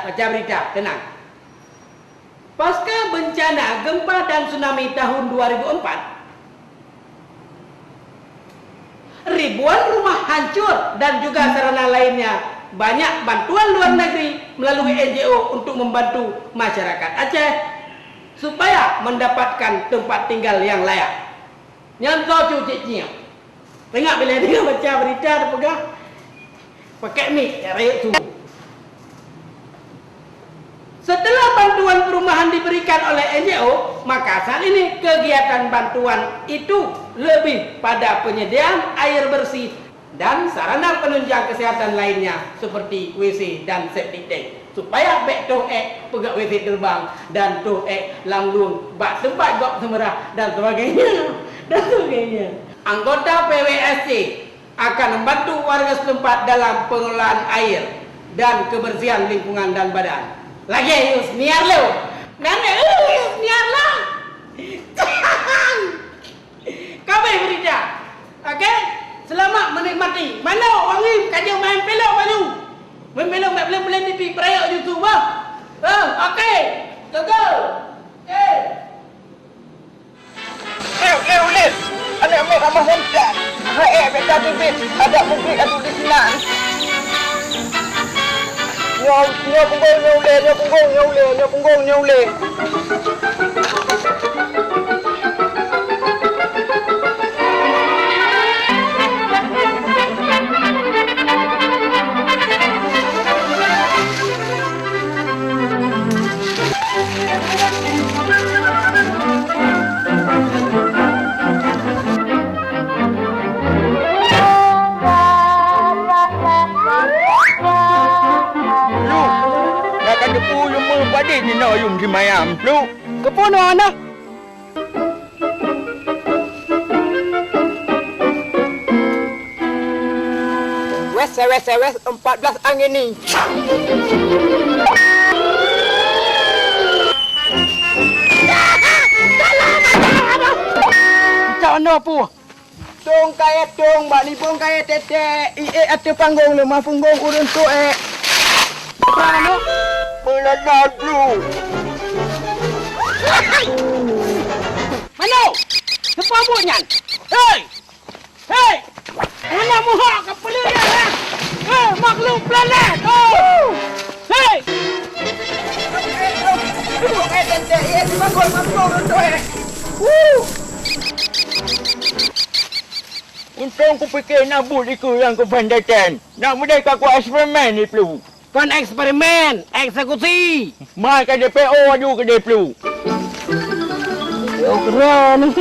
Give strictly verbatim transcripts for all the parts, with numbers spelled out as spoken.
Baca berita, tenang. Pasca bencana gempa dan tsunami tahun dua ribu empat, ribuan rumah hancur dan juga sarana lainnya, banyak bantuan luar negeri melalui N G O untuk membantu masyarakat Aceh supaya mendapatkan tempat tinggal yang layak. Nyan soe cu cit nyan. Tengok bila dia baca berita, dia peugah, pakai mic, jak rayeuk su. Setelah bantuan perumahan diberikan oleh N G O, maka saat ini kegiatan bantuan itu lebih pada penyediaan air bersih dan sarana penunjang kesehatan lainnya seperti W C dan septic tank, supaya bèk toh èk peugöt W C terbang dan toh èk lam lueng bak teumpat gob seumeurah dan sebagainya, dan sebagainya. Anggota P W S C akan membantu warga setempat dalam pengelolaan air dan kebersihan lingkungan dan badan. Lagèe Yus Niar lo. Nyan, eh, Yus Niar lah. Ka abéh berita. Oke? Selamat menikmati. Mano, wangi, ka jeuet main pelok baju. Main pelok, main pelok, pelok di pi, perayok YouTube, bah. Eh, oke. Go, go. Oke. Lé, lé, lé. Aneuk miet ramah lôn that. Hai, eh, beta teubiet. Adak muphik atu di sinan. Nyoe, nyoe punggong, nyoe ulèe, nyoe punggong, nyoe ulèe, nyoe punggong, nyoe ulèe. Lu, na ka teupeue leumeue padé jinoe yum simayam, Lu? Keupeue nyoe na? Wes, sewes, sewes, empat belas angin ni. Cak mana pu? Tong kayèe tong, bak nibong kayèe tètè, iék ateueh panggong leumah punggong ureueng tuék. Apa nama? Peulana dulu. Mano? Sipa buet nyan? Hei! Hei! Hana muhak ka peuleueh nyan, ha? Hei, makhluk planet! Oh! Hei! Untông kupike na buet dikeue nyang kupendeten. Nak meudeh ka kueksperimen di Plu. Kon eksperimen, eksekusi. Mai ka D P O aju keudeh Plu. D P O keuran.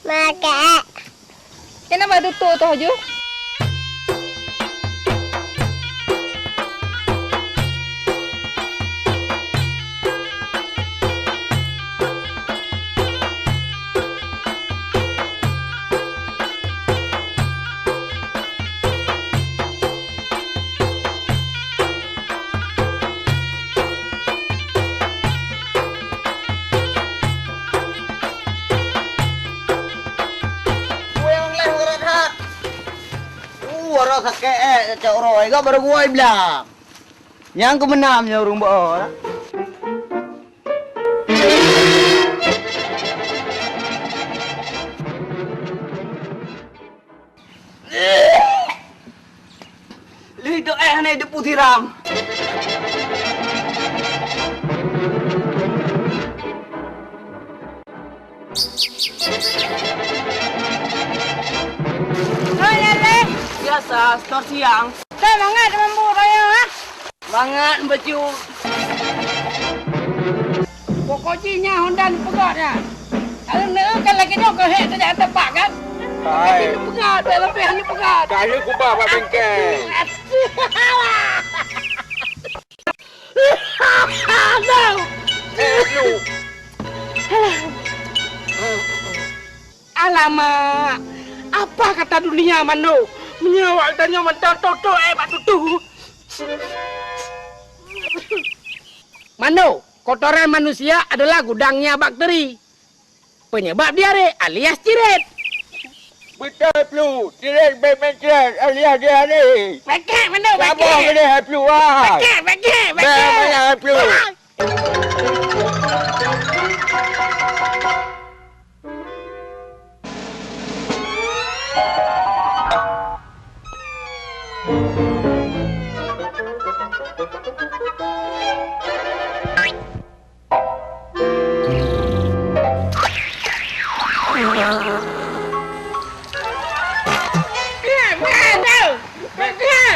Makai. Kenapa tutup tu aju? Kue yang leh berat hat. Uh, orang sakit eh, cak orang. Iga baru gua bilang. Nyang keumeunam nyoe ureueng beuo. Lheuh itu eh hana idup siram. Hai, Lele. Biasa, setor siang. Saya mangat mampu raya, ha? Mangat, Mbak Cu. Pokok jih nyan Honda neupeugah nyan. Kalau neueu kan lagèe nyoe keuhèk tajak tepak kan? Hai. Tapi neupeugah, tak leubeh neupeugah. Kali kubah bak bengkel. Aduh. Eh, Cu. Alamak, apa kata dunia, Mano? Meunyoe awak tanyoe mantong toto eh bak tutoe. Mano, kotoran manusia adalah gudangnya bakteri. Penyebab diare alias cirit. Beutôi, Plu, tiret bèk meucret, alias dia ni. Pakek mandum, pakek. Saboh boleh hai Plu, ah. Pakek, pakek, pakek. Bèk meucret hai Plu.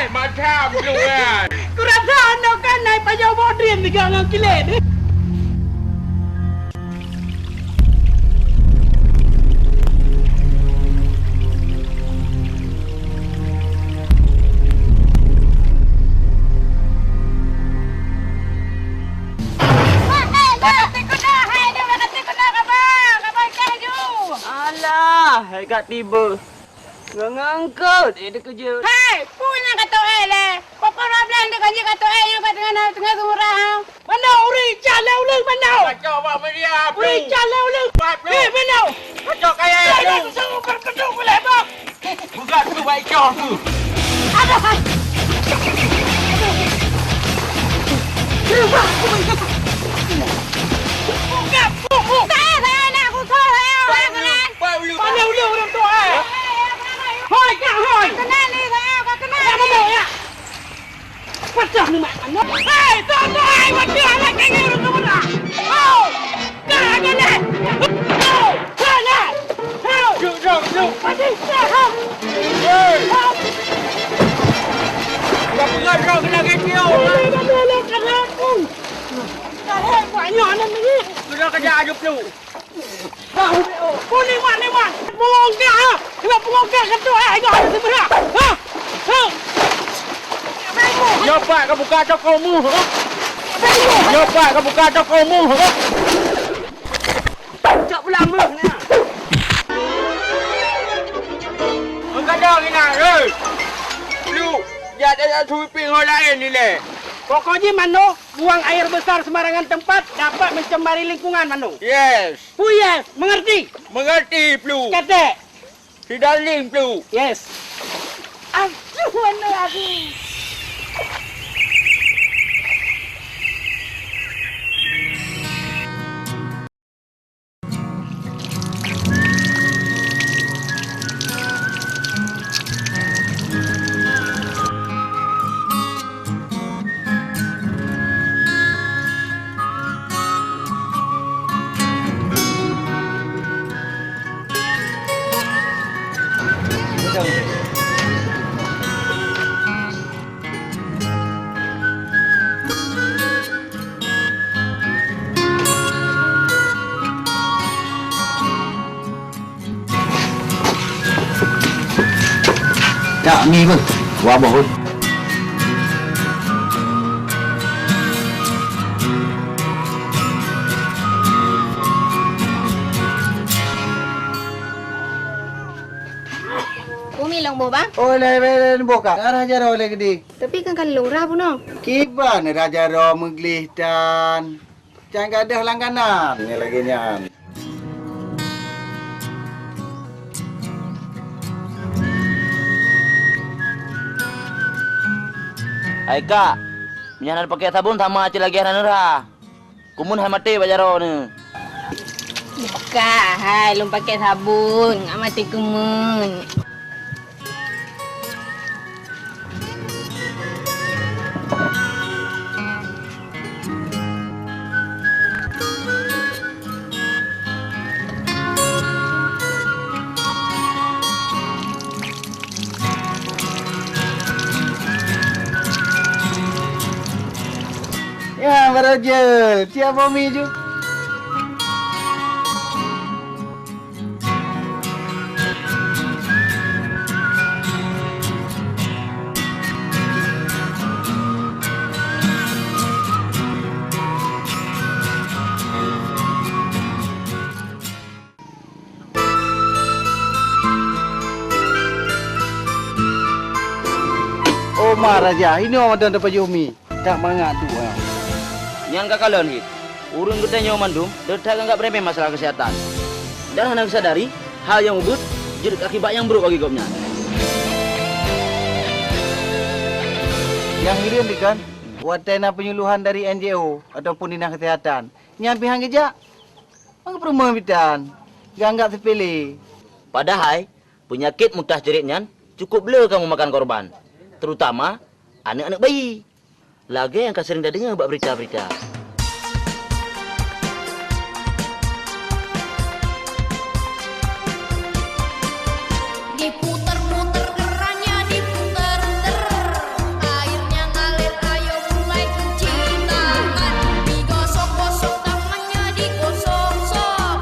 Macam tu kan. Kurasa aneuk kan naik pajak bodrin tiga ngon kilen. Alah, hai ka tiba. Ngon ngangkot, eh, teukeujot. Hai, peue nyang ka toh, eh, lé? Papa Ramlan teuka jih ka toh, eh, nyang ka teungoh na, teungoh seumurah, ha? Mana ureueng icat lé ulôn mana? Kacok bak media, Plu. Ureueng icat lé ulôn. Buat, Plu. Eh, mana? Kacok kaya, Plu. Dah kuseuruh berkedok boleh, bang. Buka tu baik kau tu. Aduh. Buka, buka. Saya, saya nak khusus, saya orang kenal. Buat dulu. Buat dulu. Mana ulun orang tu, eh? Hoi, kak, hoi. Kenal ni saya, kak kenal. Ya, betul, ya. Pecah ni, Mak. Hei, tuan, tuan, hai, waduh, anak kengeng ureueng keumuna. Oh! Ka, ka, ka. Oh! Ka, ka. Oh! Jom, jom, jom. Mati, ha. Hei. Ha. Udah peugah droe keunan keu dia. Aduh, aduh, aduh, aduh, aduh. Ka, hei, buat nyoe, aneuk ni. Keunan keunan aju Plu. Bang, oh, oh, ni, Wan, ni, Wan. Pengongkak, ha? Kena pengongkak ke tu, ha? Ingat ada sebelah. Ha? Ha? Nyoe pat ka buka toko mu, ha? Nyoe pat ka buka toko mu, ha? Cok pula meuh ni. Menggadang inan, hei. Lu, jak, jak, jak sweeping ho laén ni lé. Pokok jih mano buang air besar sembarangan tempat dapat mencemari lingkungan mano. Yes. Puyes, mengerti? Mengerti, Plu. Ketek. Si Darling, Plu. Yes. Aduh, mana aku? Cak mi beuh, wabah beuh. Umi lôn boh, Bang. Oh, lé, lé, lé, boh, Kak. Ka rhah jaroe lé keudeh. Tapi kan ka lôn rhah bunoe. Kiban rhah jaroe meugleh tan. Can gadôh langganan nyan lagèe nyan. Hai kak, meunyo hana pakai sabon sama cit lagèe hana neurhah. Kumeun hai maté bak jaroe neuh. Buka hai lôn pakai sabon, ngat maté kumeun. Ya, baroe jeuet. Siap bomi ju. Oh, ma raja, inoe mantong tapajoh mi. That mangat duek. Nyan ka kalon cit. Ureueng geutanyoe mandum le that ka anggab remeh masalah keusehatan. Dan hana geusadari hal nyang ubit jeuet keu akibat nyang brok bagi gobnyan. Nyang hireuen deh kan, watée na penyuluhan dari N G O ataupun dinas kesehatan, nyan pih han geujak. Meupeureumeun bitan, geuanggab seupele. Padahai, peunyakét mutah ceurit nyan cukup le ka meumakan korban, terutama aneuëk-aneuëk bayi. Lagée nyang ka seuring tadeungoe bak beurita-beurita. Diputar-putar kerannya, diputar-putar. Airnya ngalir, ayo mulai cuci tangan. Digosok-gosok tangannya, digosok-gosok.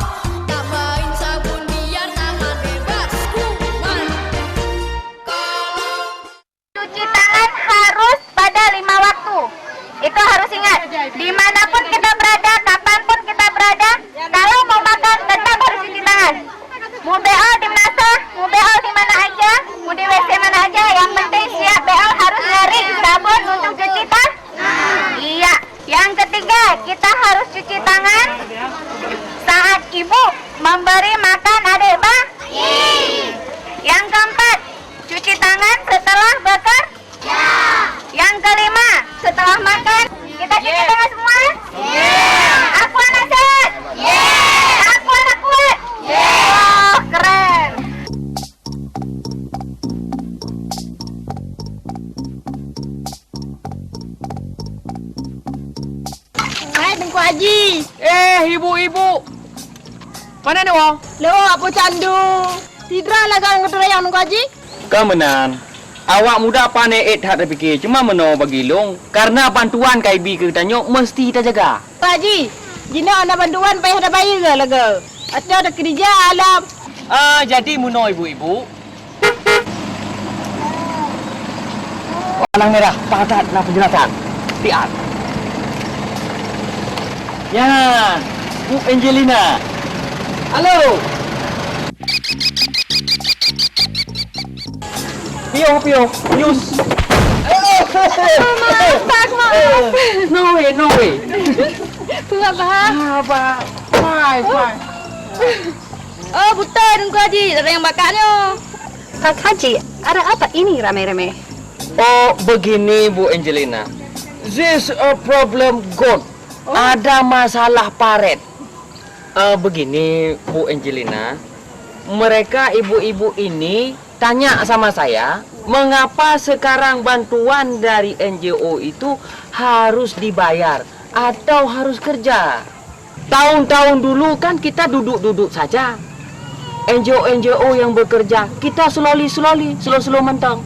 Tambahin sabun biar tangan bebas kuman. Kalau Cuci tangan harus pada lima waktu. Itu harus ingat. Dimanapun kita berada, kapanpun kita berada, kalau mau makan, tetap harus cuci tangan. Mubeol di meunasah, mubeol di mana aja, mu di W C mana aja, yang penting siap beol harus nyari sabun untuk cuci tangan. Iya. Yang ketiga, kita harus cuci tangan saat ibu memberi makan adik bayi. Yang keempat, cuci tangan setelah bekerja. Yang kelima, setelah makan, kita cuci tangan semua? Aku anak sehat? Aku anak kuat? Oh, keren. Hai, Teungku Haji. Eh, ibu-ibu. Mana ni, Wong? Lewat Apo Candu. Sidra lah gang keudroe nyang Teungku Haji. Ka meunan. Awak muda pane ék that tapike, cuma meunoe bagi lôn, karena bantuan ka ibi keu tanyoe meusti tajaga. Pak Haji, jinoe na bantuan payah tabayeue lagèe. Aco takeurija alam. Ah, jadi meunoe ibu-ibu. Palang merah, pakat na penjelasan. Tiat. Ya, Bu Angelina. Halo. Pioh, pioh, nyus. Maaf, Pak, maaf. No way, no way. Peue, Pak? Ah, Pak. Fine, fine. Oh, beutôi, Teungku Haji. Ada yang bakatnya. Pak Haji, ada apa ini ramai-ramai? Oh, begini, Bu Angelina. This a problem good. Oh. Ada masalah paret. Eh, begini, Bu Angelina, mereka ibu-ibu ini tanya sama saya, mengapa sekarang bantuan dari N G O itu harus dibayar atau harus kerja? Tahun-tahun dulu kan kita duduk-duduk saja. N G O-N G O yang bekerja, kita slowly-slowly, slow-slow mantong.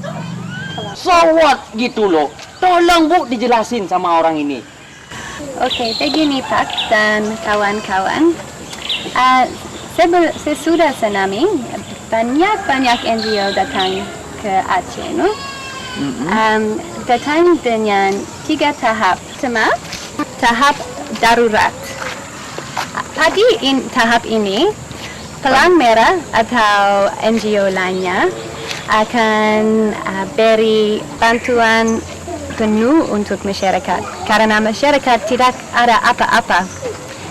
So what gitu loh. Tolong Bu dijelasin sama orang ini. Okey, begini Pak dan kawan-kawan. Ah, sebe-, sesudah tsunami, banyak-banyak N G O datang ke Aceh, no? Mm-mm. Am, datang dengan tiga tahap. Pertama, tahap darurat. Pada in-, tahap ini, Pelang Merah atau N G O lainnya akan, ah, beri bantuan penuh untuk masyarakat, karena masyarakat tidak ada apa-apa.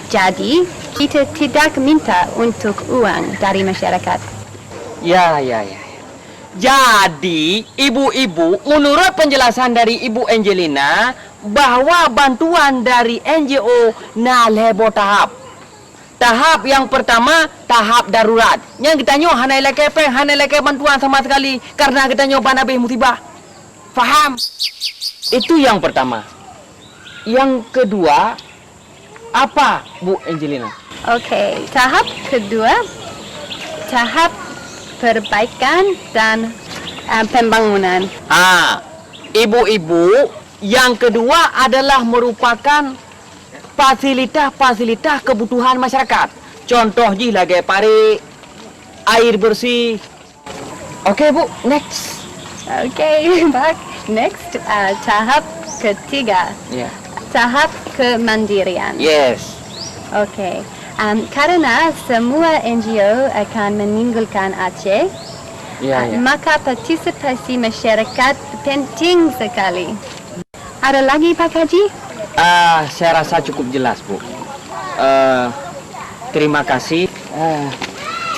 Jadi, kita tidak minta untuk uang dari masyarakat. Ya, ya, ya, ya. Jadi, ibu-ibu, menurut penjelasan dari Ibu Angelina, bahwa bantuan dari N G O na lhèe boh tahap. Tahap nyang pertama, tahap darurat. Nyang geutanyoe hana ilakèe péng, hana ilakèe bantuan sama sekali, karena geutanyoe ban abéh musibah. Faham? Itu yang pertama. Yang kedua, apa, Bu Angelina? Okey, tahap kedua, tahap perbaikan dan, eh, pembangunan. Ah, ibu-ibu, yang kedua adalah merupakan fasilitas-fasilitas kebutuhan masyarakat. Contoh jih lagèe parit, air bersih. Oke, Bu, next. Oke, Pak. Next, uh, tahap ketiga. Ya. Tahap kemandirian. Yes. Oke. Um, karena semua N G O akan meninggalkan Aceh, ya, uh, ya, maka partisipasi masyarakat penting sekali. Ada lagi, Pak Haji? Ah, saya rasa cukup jelas, Bu. Eh, terima kasih. Eh,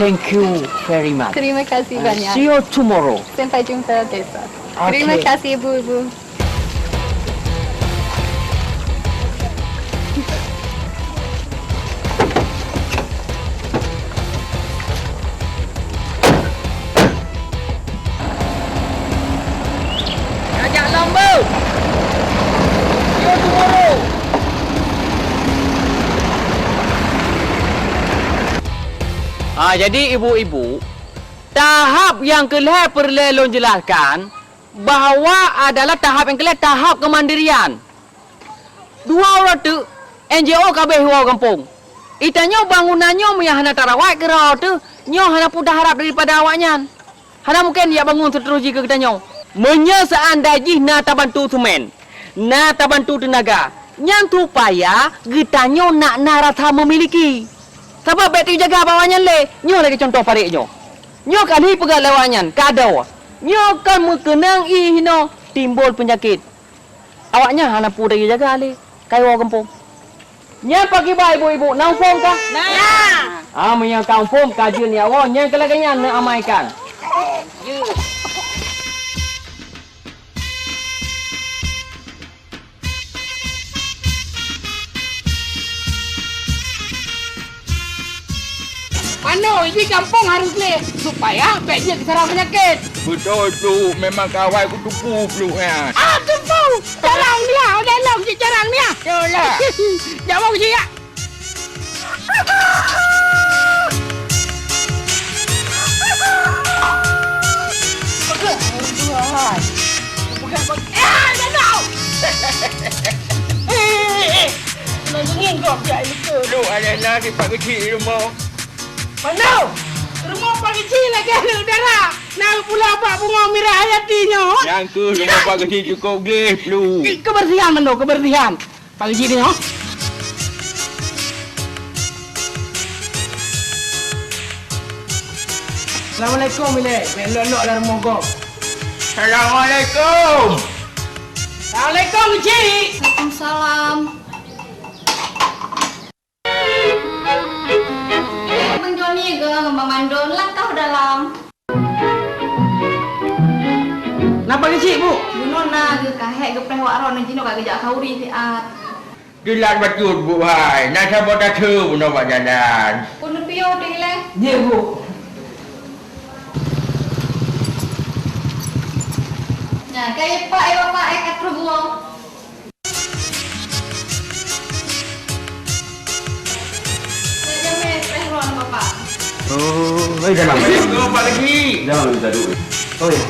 Thank you very much. Terima kasih banyak. See you tomorrow. Sampai jumpa besok. Oke. Terima kasih, Ibu-ibu. Ajak lom, Bu. See you tomorrow. Ah, jadi ibu-ibu, tahap nyang keu lhèe peureulèe lôn jelaskan bahwa adalah tahap nyang keu lhèe, tahap keumandirian. Dua uroe teuk, N G O ka abéh woe gampông. Di tanyoe bangunan nyoe meunyo hana tarawat keudroe teuh, nyoe hana peue taharap daripada awaknyan. Hana mungken jak bangun seuterus jih keu geutanyoe. Meunyoe seuandai jih na tabantu seumén, na tabantu teunaga, nyan supaya geutanyoe nak na rasa memiliki. Sabab bèk teujaga bak awaknyan lé, nyoe lagèe cuntoh parék nyoe. Nyoe ka lheueh peugah lé awaknyan, ka adoe. Nyoe kon meukeunong ié hinoe timbul peunyakét. Awaknyan hana peue lagèe jaga lé, ka iwoe gampông. Nyan pakriban ibu-ibu, na muphom kah? Na. Ah, meunyo ka muphom, ka jeuet neujak woe, nyan keu lagèe nyan neuamaikan. Manoe di gampông harôh gleh, supaya bèk jeuet keusarang peunyakét. Beutôi, Pluek. Memang kawai kuteupeue, Pluek, nyan. Ah, teupeue! Carông nyan, ulèe lôn cit carông nyan. Yolah. Jak woe keuchik, jak. Pluek, alèh na di Pak Keuchik di rumoh. Manoe! Rumoh Pak Keuchik lagèe aneuk dara. Na pula bak Bunga Mirah Hayati nyoe. Nyan keuh rumoh Pak Keuchik cukôp gleh, Pluek. Keubeursihan manoe, keubeursihan. Pak Keuchik nyoe. Assalamualaikum, Ilèe. Bèk lok-lok lam rumoh gob. Assalamualaikum. Assalamualaikum, Keuchik. Waalaikumsalam. Eh, Bang Joni ke ngon Bang Mandon, langkah dalam. Napa keuh cit, Bu? Bunoe na geuh kahèk geupreh wak ron, jinoe ka geujak khanduri siat. Dilat bacut, Bu hai. Na saboh tateue bunoe bak jalan. Peuneupiyôh deh lé. Jeuet, Bu. Nah, kaya pak, eh, bapak, eh, ka troh buang. Saya jamé preh ron, Bapak. Oh, eh, dalam. Assalamualaikum, Pak Haji. Dalam kita duduk. Oh, ya.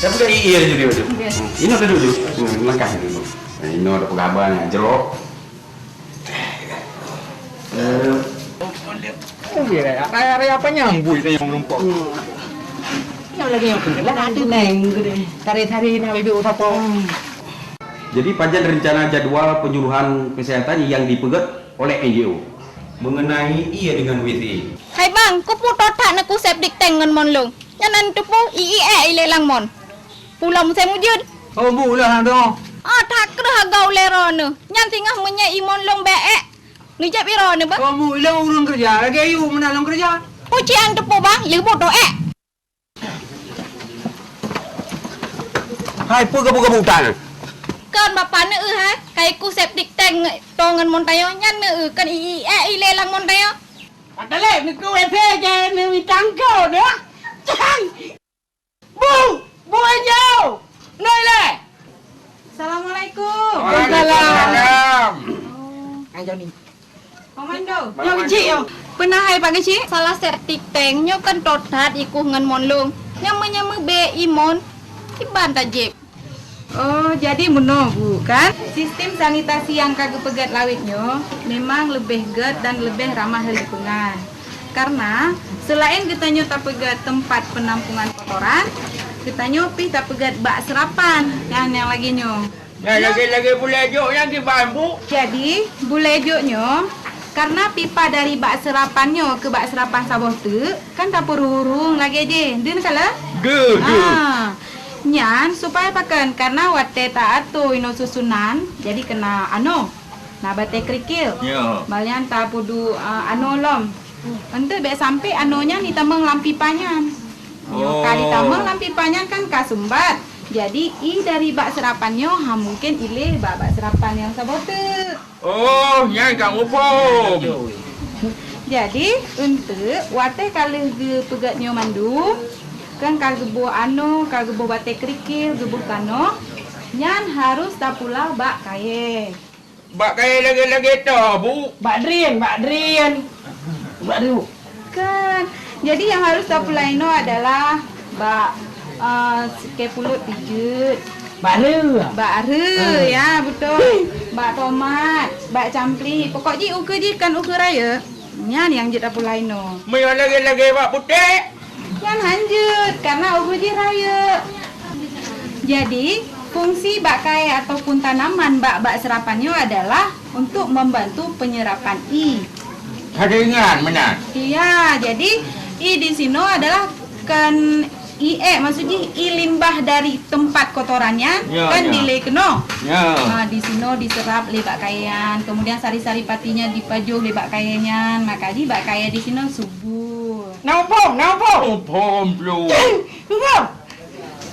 Tapi kan iya dulu, dulu. Iya. Hmm, ini kita duduk. Hmm, langkah dulu. Nah, ini ada pegaban yang jerok. Eh. Oh, iya, raya, raya apa nyang bui tanya menumpuk? Hmm. Yang lagi yang kena lah, ada neng, tari-tari nak bibit utapa. Hmm. Jadi, pajan rencana jadwal penyuluhan kesehatan yang dipeugét oleh N G O mengenai iya dengan W C? Hai bang, kupeue that neukui septic tank ngon mon lôn. Nyan na neuteupeue, i-i ék ilée lam mon. Pulo musém ujeuen. Oh, bu, ulah hana. Ah, that kreueh agau ulée droeneuh. Nyan singoh meunyoe imon lôn bék ék, neujép droeneuh, bah. Oh, bu, ilée ureuëng keureuja, lagée ayue meunan lôn keureuja. Peue cit hana teupeu, bah, leuboh toh ék. Hai, peue gabuk-gabuk tan? Kon bapak neueu hai, ka ikui septic tank to ngon mon tanyoe, nyan neueu kon i-i ék ilée lam mon tanyoe. Patalek neukeu W C je neumitang keu deh. Cang! Bu! Bu Ejo! Nui lé! Assalamualaikum. Waalaikumsalam. Oh. Hai, Joni. Komando. Bang Nyong Mando. Cik, yo. Peuna hai Pak Geuchik? Salah septic tank nyoe kan tot that ikui ngon mon lôn. Nyang meunyoe meubék imon, kiban tajép. Oh, jadi meunoe, Bu, kan? Sistem sanitasi nyang ka geupeugét lawét nyoe memang leubeh gét dan leubeh ramah lingkungan. Karena selain geutanyoe tapeugét teumpat peunampungan kotoran, geutanyoe pih tapeugét bak seurapan nyang, nyang lagée nyoe. Nah, lagée-lagée bulée jok nyang kiban, Bu. Jadi, bulée jok nyoe, karena pipa dari bak seurapan nyoe keu bak seurapan saboh teuk, kan tapeururung lagée jih. Deuh neukalon? Deuh, deuh. Ah. Nyan supaya pakon, karena watée ta-ato inoe susunan, jadi keuna anoe. Na batée kerikil. Ya. Bak nyan tapeuduek, ah, anoe lom. Eunteuk bèk sampai anoe nyan jitamong lam pipa nyan. Nyoe ka Oh. jitamong lam pipa nyan kan ka sumbat. Jadi, ie dari bak seurapan nyoe hana mungken ilèe bak bak seurapan nyang saboh teuk. Oh, nyan ka muphom. Jadi, eunteuk watèe ka lheueh geupeugèt nyoe mandum, kan ka geuboh anoe, ka geuboh batèe keurikil, geuboh tanoh, nyan harôh tapula bak kayèe. Bak kayèe lagèe-lagèe toh, Bu? Bak drien, bak drien. Bak drien, Bu. Kan. Jadi, nyang harôh tapula inoe adalah bak, eh, sikèe pulot pijeut. Bak reu. Bak reu, Ah. ya, beutôi. Bak tomat, bak campli. Pokok jih ukeue jih kan ukeue rayeuk. Nyan nyang jeuet tapula inoe. Meunyoe lagèe-lagèe bak putéh? Nyan hanjeuet, karena ukeue jih rayeuk. Jadi, fungsi bak kayèe ataupun tanaman bak bak seurapan nyoe adalah untuk membantu penyerapan ie. Ka teuingat meunan. Iya, jadi ie di sinoe adalah kan ie, eh, maksud jih ie limbah dari tempat kotoran nyan Ya, kan ya. dilèe keunoe. Ya. Ha, di sinoe diserap lé bak kayèe nyan, kemudian sari-sari pati nyan dipajoh lé bak kayèe nyan, maka jih bak kayèe di sinoe subur. Na muphom, na muphom. Muphom, Bro. Muphom.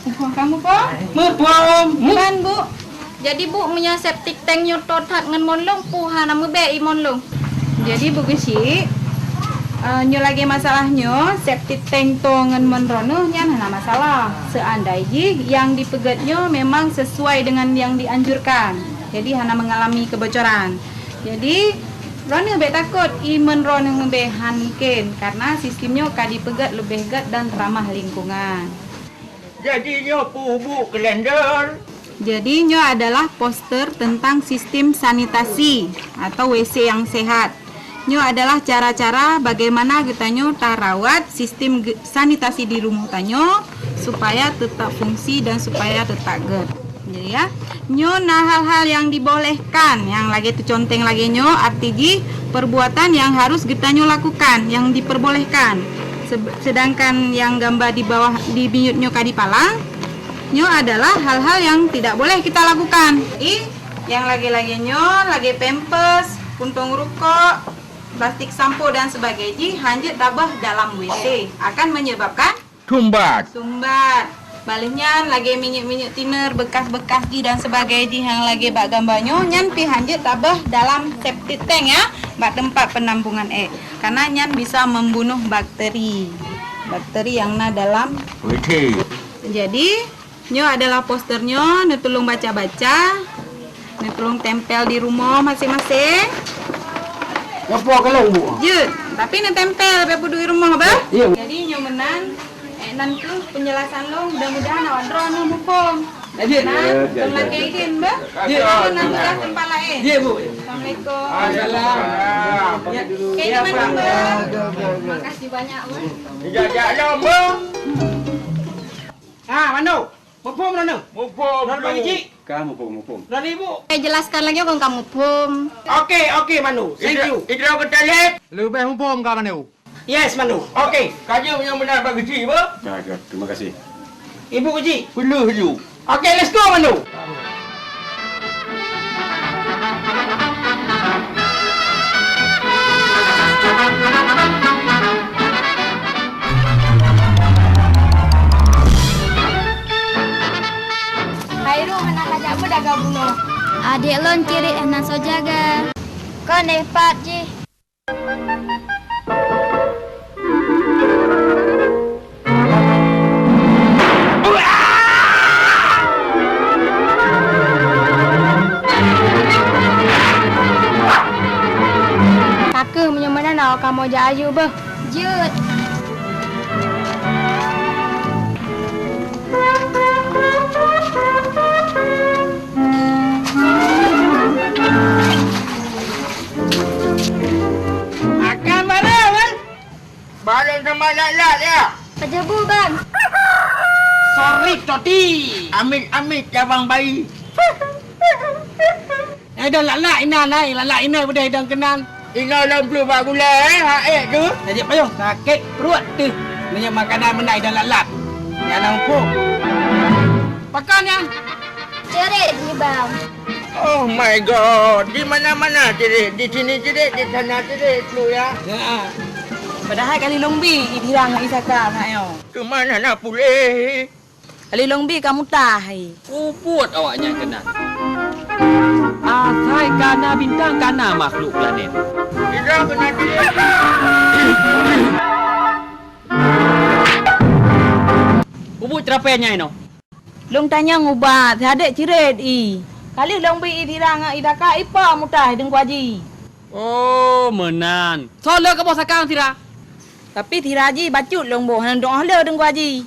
Muphom kamoe, Po? Muphom. Bukan, Bu. Jadi, Bu, meunyoe septic tank nyoe toe that ngon mon lôn, peue hana meubèe ie mon lôn? Jadi, Bu Geuchik, eh, nyoe lagèe masalah nyoe, septic tank toe ngon mon droeneuh nyan hana masalah. Seandai jih nyang dipeugèt nyoe memang sesuai dengan yang dianjurkan. Jadi, hana mengalami kebocoran. Jadi, droeneuh bèk takot, ie mon droeneuh meubèe han mungken, karena sistem nyoe ka dipeugèt leubeh gèt dan ramah lingkungan. Jadi nyoe peue, Bu, kalender? Jadi nyoe adalah poster tentang sistem sanitasi atau W C yang sehat. Nyoe adalah cara-cara bagaimana geutanyoe tarawat sistem ge-, sanitasi di rumoh tanyoe supaya tetap fungsi dan supaya tetap gèt. Jadi ya, nyoe na hal-hal yang dibolehkan, nyang lagèe teuconteng lagèe nyoe, arti jih perbuatan yang harus geutanyoe lakukan, yang diperbolehkan. Se-, sedangkan nyang gamba di bawah di minyeuk nyoe ka dipalang, nyoe adalah hal-hal yang tidak boleh kita lakukan. Ih, nyang lagèe-lagèe nyoe, lagèe pampers, puntông rukok, plastik sampo dan sebagainya jih hanjeuet tabah dalam W C, akan menyebabkan Sumbat. Sumbat. Bak lheueh nyan lagèe minyeuk-minyeuk thinner, bekas-bekas jih dan sebagainya jih nyang lagèe bak gamba nyoe, nyan pih hanjeuet tabah dalam septic tank ya, bak teumpat penampungan èk. Karena nyan bisa membunuh bakteri. Bakteri nyang na dalam W C. Jadi, nyoe adalah poster nyoe, neutulông baca-baca. Neutulông tempel di rumoh maséng-maséng. Nyoe po kalon, Bu? Jeuet, tapi neutempel bèk peuduek di rumoh, bah. Iya, Bu. Jadi, nyoe meunan, eh, nan kheueh penjelasan lôn, mudah-mudahan awak droeneuh muphom. Ya, jeuet. Nah, ya, ya, lôn ya. Lakèe idin, bah. Ya. Lôn na tugaih teumpat laén. Ya, Bu. Assalamualaikum. Waalaikumsalam. Ya. Oke, ya, gimana, Pak? Bah? Oke, oke, oke. Makasih banyak, bah. Ijak-jak lom, bah. Ah, Manu. Muphom droeneuh? Muphom, Droeneuh Pak Geuchik? Ka muphom, muphom. Droeneuh Ibu? Saya jelaskan lagi kon ka muphom. Oke, oke, Manu. Thank you. Idro, Idro Ketalib. Leubeh muphom ka, Manu. Yes, Manu. Oke. Ka jeuet nyang meunan Pak Geuchik, bah? Ya, ya, terima kasih. Ibu Geuchik. Peuleuh ju. Oke, let's go, Manu. Khairul hana tajak beudagang bunoe. Adék lôn Cirit hana soe jaga. Kon éh pat jih. Ka keuh meunyoe meunan awak kamoe jak aju beuh. Jeuet. Akan bareng, kan? Bareng sama lalat, ya? Pajabu, Bang. Sorry, Toti. Amit-amit, cabang bayi. Nyang idong lalat inan, hai, lalat inan beudôh idong keunan. Inoe lôn pluek bak gulèe, eh, hak ék tu. Tajak payong, sakét pruet teuh. Meunyoe makanan meunan idong lalat. Nyang na muphom. Pakon nyan? Cirit jih, Bang. Oh my God, di mana-mana cirit. Di sini cirit, di sana cirit, pluek ya. Ya. Padahai ka lheueh lôn bi i Dira ngon i Saka nyoe. Keuman hana puléh? Ka lheueh lôn bi ka mutah i. Kubuet awaknyan keunan. Asai kana bintang, kana makhluk planet. Dira keunan. Kubuet ceurapée nyan inoe. Lôn tanyong ubat, si adék cirét i. Ka lheueh lôn bi i Dira ngon i Saka, i po mutah i Teungku Aji. Oh, meunan. Soe le kaboh Saka ngon Dira? Tapi Dira jih bacut lôn boh, hana dong óh le Teungku Aji.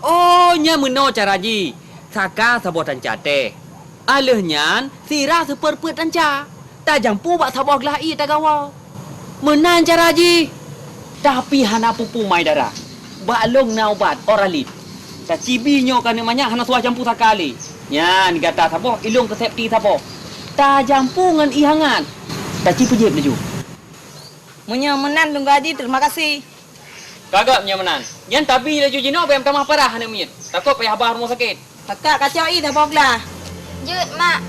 Oh, nyan meunoe cara jih. Saka saboh tanca teh. Alheuh nyan, Dira sipeurpeuet tanca. Tajampu bak saboh glah ié tagawa. Meunan cara jih. Tapi hana peue-peue mai dara. Bak lôn na ubat Oralid. Tacibi nyoe keuneuk manyak hana suah jampu Saka lé. Nyan gata saboh, i lôn keu safety saboh. Tajampu ngon ié hangat. Taci peujép laju. Meunyoe meunan Teungku Aji, terima kasih. Ka göt meunyoe meunan. Nyan tabi laju jinoe, bèk meutamah parah aneuk miet. Takot payah ba rumoh sakét. Kakak kacok ié saboh glah. Jeuet, Mak.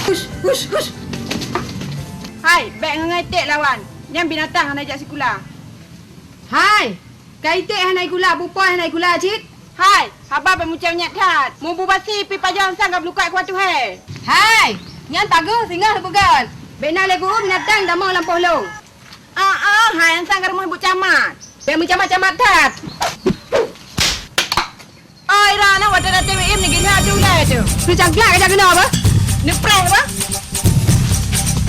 Hush, hush, hush. Hai, bèk ngon iték lawan. Nyan binatang hana jak sikula. Hai, ka iték hana ikula, bukon hana ikula cit. Hai, haba bèk mucam nyak that. Mububasi pi pajoh sang ka beulukat kuat tu hai. Hai, nyan pageue singoh leupeugöt. Bèk na lé guru binatang tamong lam poh lôn. Ah, ah, hai, ansang ka rumoh ibu camat. Bèk meucamat-camat that. Oi, Rana, watèe na teuh im ni gina tu ulai tu. Neucangklak ka jak keunoe apa? Neupreh apa?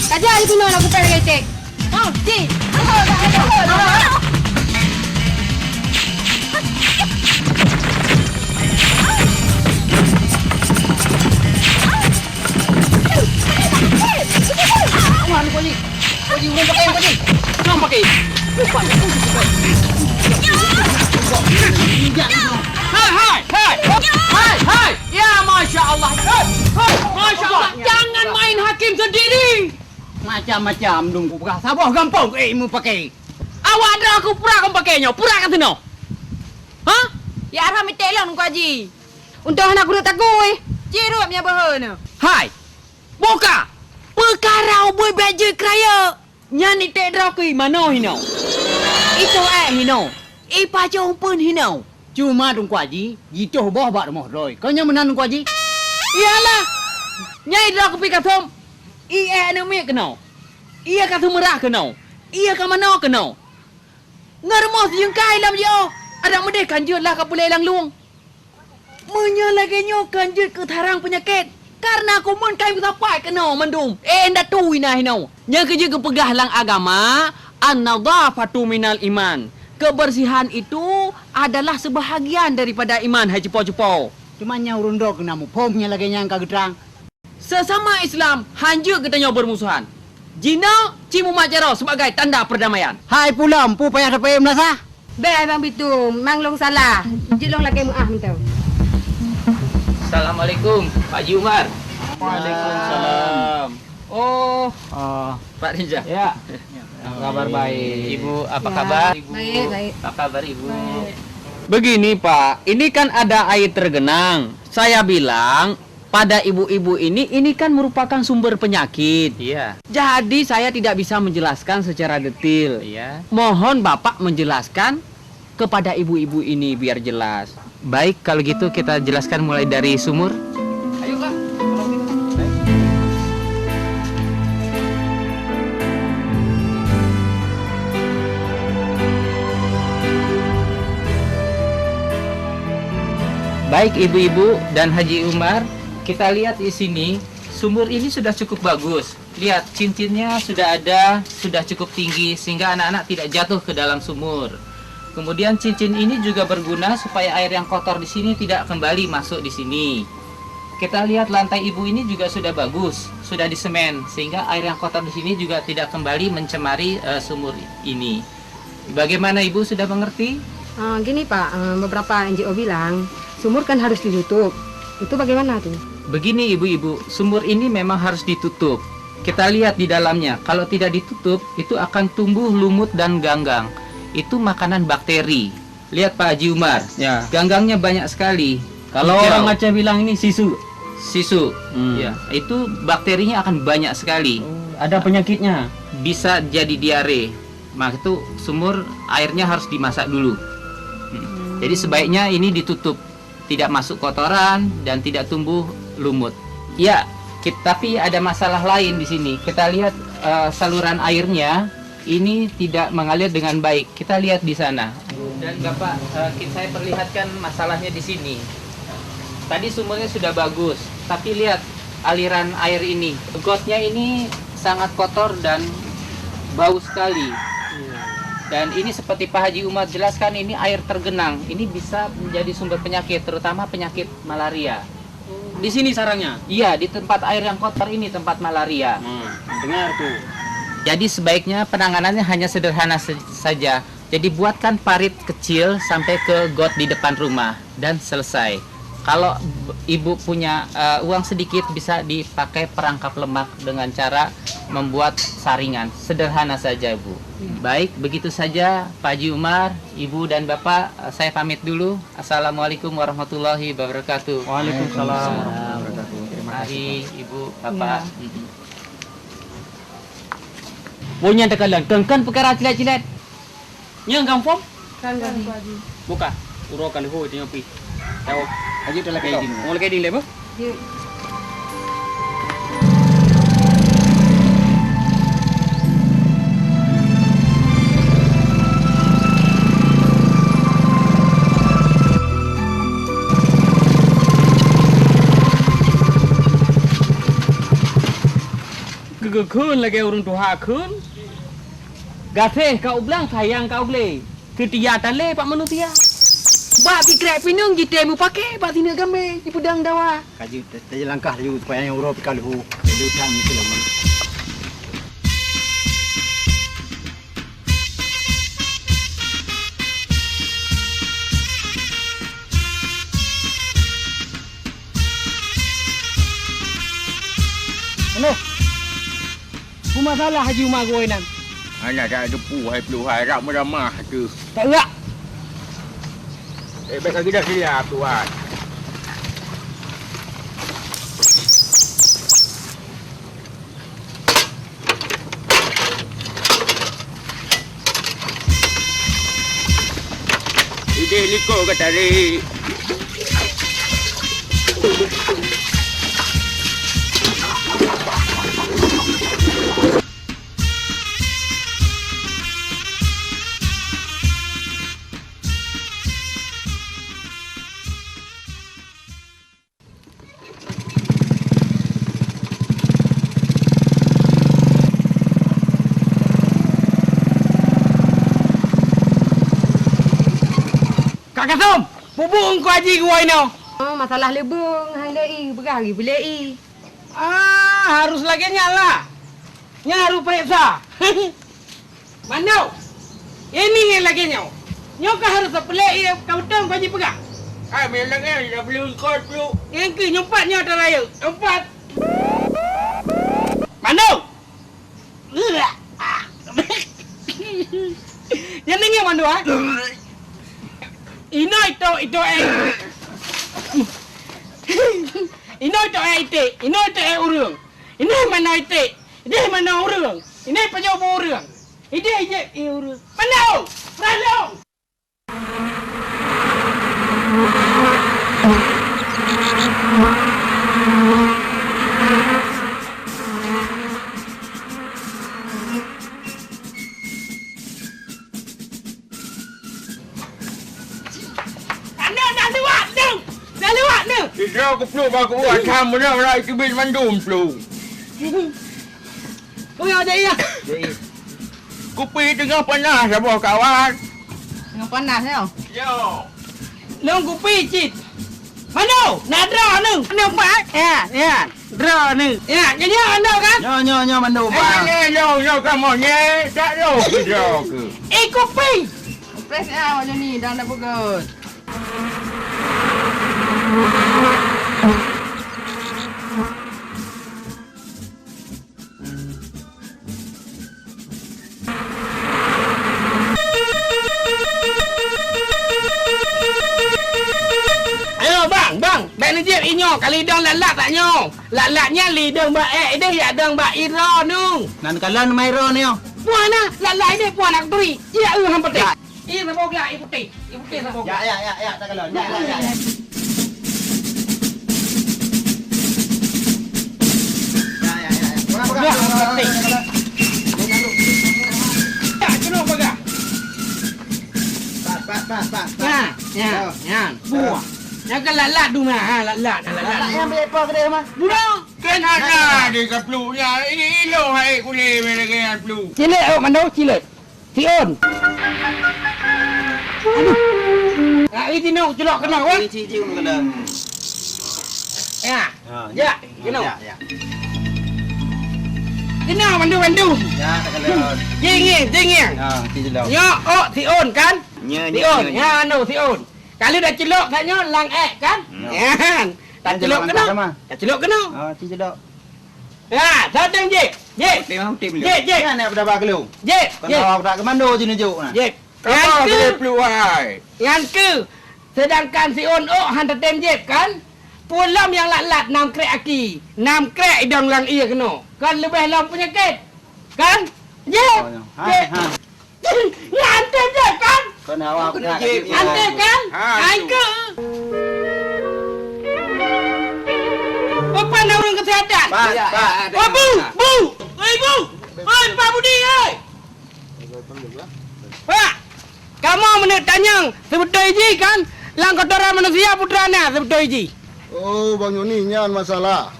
Ka jak keunoe nak kupreh lagèe tek. Oh, di. Wah, ni kuali. Kuali, urang pakai, kuali. Urang pakai. Hai, hai, hai. Hai, hai. Ya, Masya Allah. Hai, hai. Masya Allah. Jangan main hakim sendiri. Macam-macam dong ku peugah. Saboh gampông, eh, mu pakai. Awak dah aku pura kamu pakai nyoe. Pura kat sini. Ha? Ya, haram iték lôn, Teungku Aji. Untông hana kureueng takui. Cireup nyan beuhe nyoe. Hai. Boka. Peukara ubui bèk jeuet keurayeuk. Nyan iték droe keu manoe hinoe. Itoh èk hinoe. Ipajoh umpeuen hinoe. Cuma Teungku Aji, jitoh boh bak rumoh droe. Kon nyan meunan Teungku Aji? Iyalah. Nyan idroe keupi kasôm. Ié aneuk miet keunoe. Ié ka seumeurah keunoe. Ié ka manoe keunoe. Ngon rumoh sijeungkai lam jiôh, adak meudeh kan jeuet lah ka pulée lam lueng. Meunyoe lagée nyoe kan jeuet keu tarang peunyakét, kareuna kumeun kai meusapat keunoe mandum. Eh, indatu ina hinoe. Nyang keujeuet geupeugah lam agama, "An-nadhafatu minal iman." Kebersihan itu adalah sebahagian daripada iman, hai cupo-cupo. Teuma nyang ureuëng droe keuneuk muphom nyang lagée nyan ka geutrang. Seusama Islam, hanjeuet geutanyoe beurmusohan. Jinoe, ci mumat jaroe sibagai tanda peurdamaian. Hai Pulom, peue payah tapeuék meulasah? Bék, Bang Bitung, mang lôn salah. Jeuet lôn lakée meuáh mantong. Assalamualaikum, Pak Haji Umar. Waalaikumsalam. Oh, ah, Pak Rijal. Ya. Kabar baik. Ibu, apa kabar? Ibu. Baik, baik. Apa kabar, Ibu? Baik. Begini, Pak, ini kan ada air tergenang. Saya bilang, pada ibu-ibu ini, ini kan merupakan sumber penyakit. Iya. Jadi, saya tidak bisa menjelaskan secara detail. Iya. Mohon Bapak menjelaskan kepada ibu-ibu ini biar jelas. Baik, kalau gitu kita jelaskan mulai dari sumur. Ayo, Kak. Baik ibu-ibu dan Haji Umar, kita lihat di sini, sumur ini sudah cukup bagus. Lihat, cincinnya sudah ada, sudah cukup tinggi, sehingga anak-anak tidak jatuh ke dalam sumur. Kemudian cincin ini juga berguna supaya air yang kotor di sini tidak kembali masuk di sini. Kita lihat lantai ibu ini juga sudah bagus, sudah disemen, sehingga air yang kotor di sini juga tidak kembali mencemari, eh, sumur ini. Bagaimana ibu sudah mengerti? Ah, gini Pak, eh, beberapa N G O bilang sumur kan harus ditutup. Itu bagaimana tuh? Begini ibu-ibu, sumur ini memang harus ditutup. Kita lihat di dalamnya, kalau tidak ditutup, itu akan tumbuh lumut dan ganggang. Itu makanan bakteri. Lihat Pak Haji Umar, ya, ganggangnya banyak sekali. Kalau orang Aceh bilang ini sisu. Sisu. Hmm. Ya, itu bakterinya akan banyak sekali. Oh, ada penyakitnya. Bisa jadi diare. Maka itu sumur airnya harus dimasak dulu. Hmm. Jadi sebaiknya ini ditutup, tidak masuk kotoran dan tidak tumbuh lumut. Ya, kit- tapi ada masalah lain di sini. Kita lihat, eh, saluran airnya ini tidak mengalir dengan baik. Kita lihat di sana. Dan Bapak, eh, ki- saya perlihatkan masalahnya di sini. Tadi sumurnya sudah bagus, tapi lihat aliran air ini. Gotnya ini sangat kotor dan bau sekali. Dan ini seperti Pak Haji Umar jelaskan, ini air tergenang. Ini bisa menjadi sumber penyakit, terutama penyakit malaria. Di sini sarangnya? Iya, di tempat air yang kotor ini tempat malaria. Hmm, dengar tuh. Jadi sebaiknya penanganannya hanya sederhana se- saja. Jadi buatkan parit kecil sampai ke got di depan rumah dan selesai. Kalau b- ibu punya, eh, uang sedikit, bisa dipakai perangkap lemak dengan cara membuat saringan. Sederhana saja, Bu. Baik, begitu saja Pak Haji Umar, Ibu dan Bapak, eh, saya pamit dulu. Assalamualaikum warahmatullahi wabarakatuh. Waalaikumsalam warahmatullahi wabarakatuh. Terima kasih. Mari, Ibu, Bapak. Ya. Mm-mm. Boh nyan teukalon, kon-kon peukara cilet-cilet. Nyang gampông? Kan tadi. Buka. Uroe ka leuhô tanyoe pih. Tahu. Ayo dah lakée ding. Mau lakée ding lé, Bu? Ya. Geugeu kheun lagée ureuëng tuha kheun. Gaséh ka u blang, sayang ka u glé. Seutia talé bak manusia. Bak sikrek pineung jitée mupakée, bak sineuk gaméh jipeudong dawa. Ka jeuet ta-, tajak langkah laju, supaya nyang uroe pih ka leuhô. Laju that meukeuleueng. Halo. Peue masalah Haji Umar geuwoe nan? Hana that teupeue hai pluh hai, rab meuramah teuh. Tak gerak. Eh, bèk ka geudah siap, Tuan. Idéh likot ka tarék. Kak Kasum, peue buet Teungku Haji geuwoe inoe? Oh, masalah leubeng, hai lé i, peugah lagèe peulé i. Ah, harus lagèe nyan lah. Nyan harus peuriksa. Mandum. Ini nyang lagèe nyoe. Nyoe ka harôh teupeulé ié ka beutôi Teungku Haji peugah. Hai, meunyoe lagèe nyoe, dak peuleueh ikot, Bro. Nyang keuh nyoe pat nyoe ata rayeuk. Nyoe pat. Mandum. Nyan deungö mandum, ha? Inoe ito, ito, eh. Inoe ito, eh, iték. Inoe ito, eh, ureueng. Inoe manoe iték. Idéh manoe ureueng. Inoe pajoh bu ureueng. Idéh jép ié ureueng. Manoe! Prah lom! Aneuk na luwat dong! Na Droe keupluk bak kuat, tham beuna ulat teubiet mandum pluk. Peue nyang jak iya? Kupi teungoh panas saboh kawan. Teungoh panas nyoe? Yo. Lôn kupi cit. Mano, na droeneuh? Mano, Pak? Ya, ya. Droeneuh. Ya, nyoe, nyoe, mano kan? Nyoe, nyoe, nyoe, mano, Pak. Eh, nyoe, nyoe, nyoe, kamoe nyoe, tak droe keu droe keu. Eh, kupi. Press ya, mano ni, dah nak peugöt. Ayo, bang, bang, bèk neujieb inyoe, ka lidong lat-lat tak nyoe. Lat-lat nyan lidong bak ék ideh, yak dong bak iro nu. Nan kalon mai iro nyoe. Puah na, lat-lat ideh puah na kuturi. Yak eu han peuteh. Ih, saboh glak, ih, putéh. Ih, putéh saboh glak. Ya, ya, ya, ya, takalon. Ya, ya, ya, ya. Ya, ya, ya, ya. Urang peugah. Ya, urang peugah. Ya, keunoe peugah. Pat, pat, pat, pat, pat. Ya, ya, ya. Buah. Nyang keu lat-lat tu mah, ha, lat-lat, ha, lat-lat. Lat-lat nyang bèk po keudeh mah. Budak. Kan hana di kapluk nya. Ini ilong hai kulé mé lagèe nyan pluk. Cilet, oh, mandau cilet. Siôn. Aduh. Ah, ini tinoe culok keunoe, weh. Ini cijiu keunoe. Ya. Ha, ya, ya, keunoe. Ya, ya. Keunoe bandu-bandu. Ya, tak kena. Jingeng, jingeng. Ha, ci jeulaih. Nyoe, oh, siôn kan? Nyoe, nyoe, siôn. Nyoe, nyoe. Ya, anu siôn. Kalau dah culok kat nyoe, lam ék kan? Nyoe. Ya. Tak culok keunoe. Dah culok keunoe. Ha, ci jeulaih. Ha, datang jih. Jih. Tim, tim dulu. Jih, jih. Kan nak dah bak keulung. Jih, jih. Kena awak tak kemando je nunjuk nah. Jih. Apa nyan keu, boleh peluang ai? Nyan keu, sedangkan siôn ôk han tatem jih kan? Peue lom nyang lat-lat nam krek aki, nam krek idong lam ie keunoe. Kan leubeh lom peunyakét. Kan? Jih. Oh, ya. Hai, jih. Hai. Nyan antem jép kan? Kon hawa aku nak jép. Antem kan? Ha, ai tu. Keu. Peue na ureueng keuseuhatan? Pat, pat. Oi, Bu, Bu. Oi, Bu. Oi, Pak Budi, oi. Pak, kamoe meuneuk tanyong, seubeutôi jih kan? Lam kotoran manusia putra na seubeutôi jih. Oh, Bang Yoni, nyan masalah.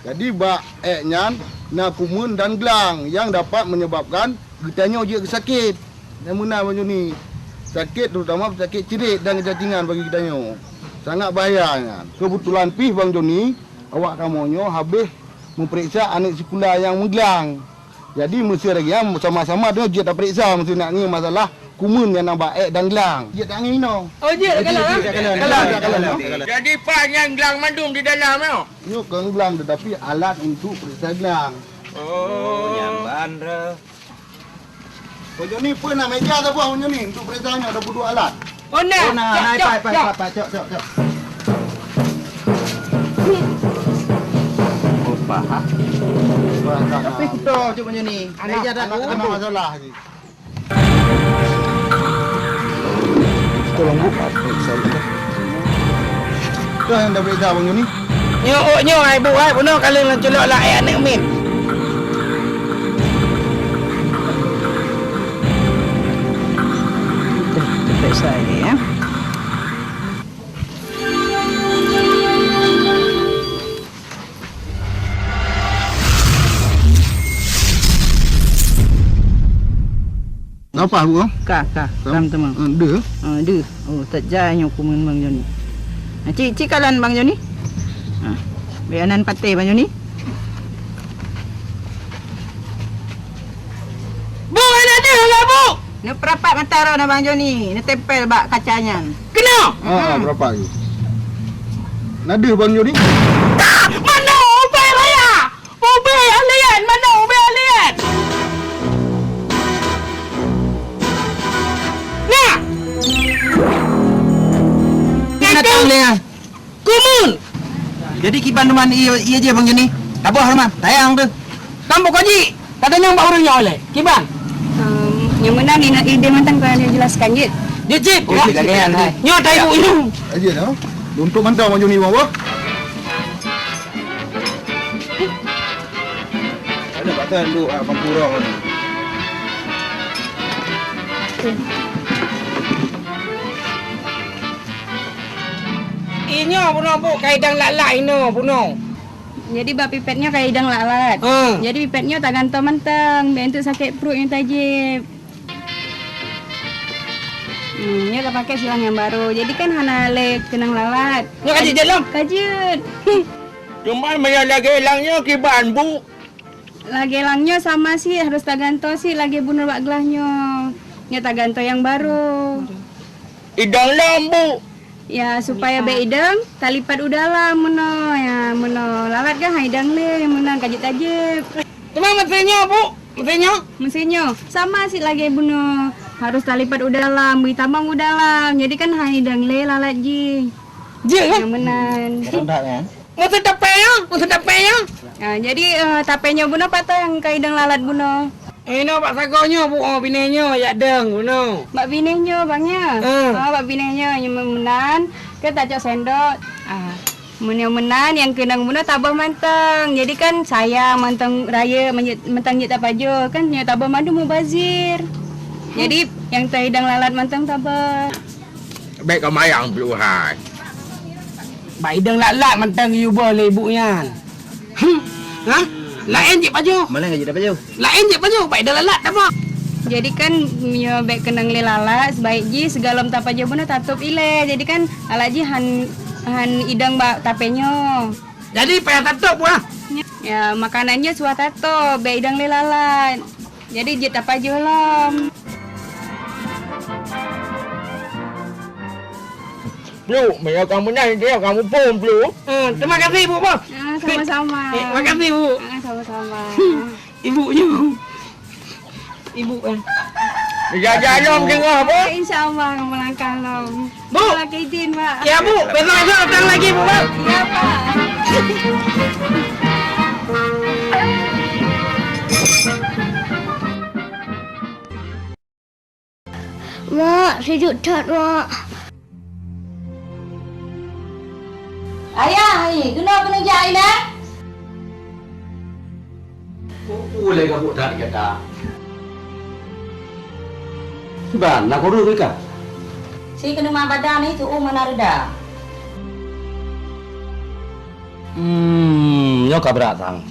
Jadi, bak ék nyan na kumeun dan glang nyang dapat menyebabkan geutanyoe jeuet sakét. Nyang meunan Bang Joni, sakét terutama sakét cirét dan kecacingan bagi geutanyoe. Sangat bahaya nyan. Keubeutulan pih Bang Joni, awak kamoe nyoe habéh meupareksa aneuk sikula nyang meuglang. Jadi, meusé lagèe nyan sama-sama tanyoe jeuet tapareksa meusé nak ngieng masalah kumeun nyang na bak ék dan glang. Jeuet tangieng inoe. Oh, jeuet, jeuet, kalon, jeuet, ah? Jeuet, kalon, jeuet, kalon, jeuet, kalon. Jadi, pat nyan glang mandum di dalam nyoe? Nyoe kon glang, tetapi alat untuk pereksa glang. Oh, nyan ban re. Bang Joni, peue na meja saboh Bang Joni untuk pereksa nyoe, ada peuduek alat. Oh, na. Oh, na, cok, na, cok, pai, pai, cok. Pai, pai, cok, cok, cok. Oh, paham. Paham, paham. Tapi kuto cok Bang Joni. Anak, meja dah anak, anak masalah lagi. Tolong, Bu. Dah yang dah berita Bang Joni. Nyoe, oh, nyoe, hai, Bu, hai, bunoe kalian lam culok lah, eh, aneuk miet. Dah, dah periksa lagi, ya. Lapah, Bu? Ka, ka. Tam? Tam teuma. Ah, deuh? Ah, deuh. Oh, that jai nyoe kumeun Bang Joni. Ah, ci, ci kalon Bang Joni. Ah. Bèk anan patéh Bang Joni. Bu, aneuk deuh lah, Bu! Neupeurapat mata droe na Bang Joni, neutempel bak kaca nyan. Keunoe! Ah, hmm. Berapa lagi? Na deuh Bang Joni? Ka! Manoe ubé raya! Ubé alien, manoe ubé alien! Nah! Binatang liar. Kumun! Jadi kiban teuma ie, ie jih Bang Joni. Taboh teuma, tayang tu. Kamoe kaji, tatanyong bak ureueng nyoe lé. Kiban? Em, nyang meunan ni nak ide mantong kau jelaskan je. Jeuet cit. Oh, ya. Jeuet, jeuet, jeuet. Nyoe tai bu nyoe. Aja dah. Untuk mantong Bang Joni, Bang, apa? Ada pakai duk, ah, Bang Purong ni. Inyoe bunoe, Bu, ka idang lat-lat inoe bunoe. Jadi bak pipet nyoe ka idang lat-lat. Ha. Jadi pipet nyoe tagantoe mantong, bèk untuk sakét pruet nyang tajép. Hmm, nyoe tapaké silang nyang barô. Jadi kan hana lé keunong lat-lat. Nyoe ka jeuet lom? Ka jeuet. Cuma meunyoe lagèe lang nyoe kiban, Bu? Lagèe lang nyoe sama sit, harôh tagantoe sit lagèe bunoe bak glah nyoe. Nyoe tagantoe nyang barô. Idang lom, Bu. Ya, supaya bèk idang, talipat u dalam meunoe. Ya, meunoe lat-lat kan han idang lé, meunan ka jeuet tajép. Teuma meusé nyoe, Bu? Meusé nyoe? Meusé nyoe, sama sit lagèe bunoe. Harôh talipat u dalam, bri tamong u dalam. Jadi kan han idang lé lat-lat jih. Jeuet, kan? Ya, meunan. Meuseutapé nyoe, meuseutapé nyoe. Ah, jadi, eh, tapé nyoe bunoe pat nyang ka idang lat-lat bunoe? Eh, inoe bak sagoe nyoe, Bu, oh, binéh nyoe jak deueng bunoe. Bak binéh nyoe, Bang, ya? Ah. Oh, bak binéh nyoe, nyoe meunan, keu tacok sendok. Ah, meunyoe meunan nyang keunong bunoe tabôh mantong. Jadi kan sayang mantong rayeuk, meunyoe mantong jeuet tapajoh, kan nyoe tabôh mandum mubazir. Jadi nyang ta idang lat-lat mantong tabôh. Bèk ka mayang piôh hai. Bak idang lat-lat mantong geuyue boh lé ibu nyan. Hmm. Ha? Laén jeuet pajoh. Mana ngaji dah pajoh? Laén jeuet pajoh, bak idang lat-lat tabôh. Jadi kan, meunyoe bèk keunong lé lat-lat, sebaik jih sigohlom tapajoh bunoe tatôb ilèe. Jadi kan, lat-lat jih han, han idang bak tapé nyoe. Jadi payah tatôb, wah. Ya, makanan nyoe suah tatôb, bèk idang lé lat-lat. Jadi jeuet tapajoh lom. Pluek, meunyoe ka meunan, meunyoe ka muphom, Pluek. Ah, terima kasih, Bu, boh. Ah, sama-sama. Eh, makasih, Bu. Ah, sama-sama. Ibu nyoe. Ibu, eh. Jajan lom teungoh, Bu. Insya Allah, meulangkah lom. Bu. Laki izin, Pak. Ya, Bu. Besok-besok datang lagi, Bu, Pak. Ya, Pak. Mak, sejuk that, Mak. Ayah, hai, keunoe keuneuk jak inan? Ulèe gabuk that gata. Kiban, na kureueng ka? Si keuneuk mak badan ni, tu'ueng mana reda. Hmm, nyoe ka brat sang.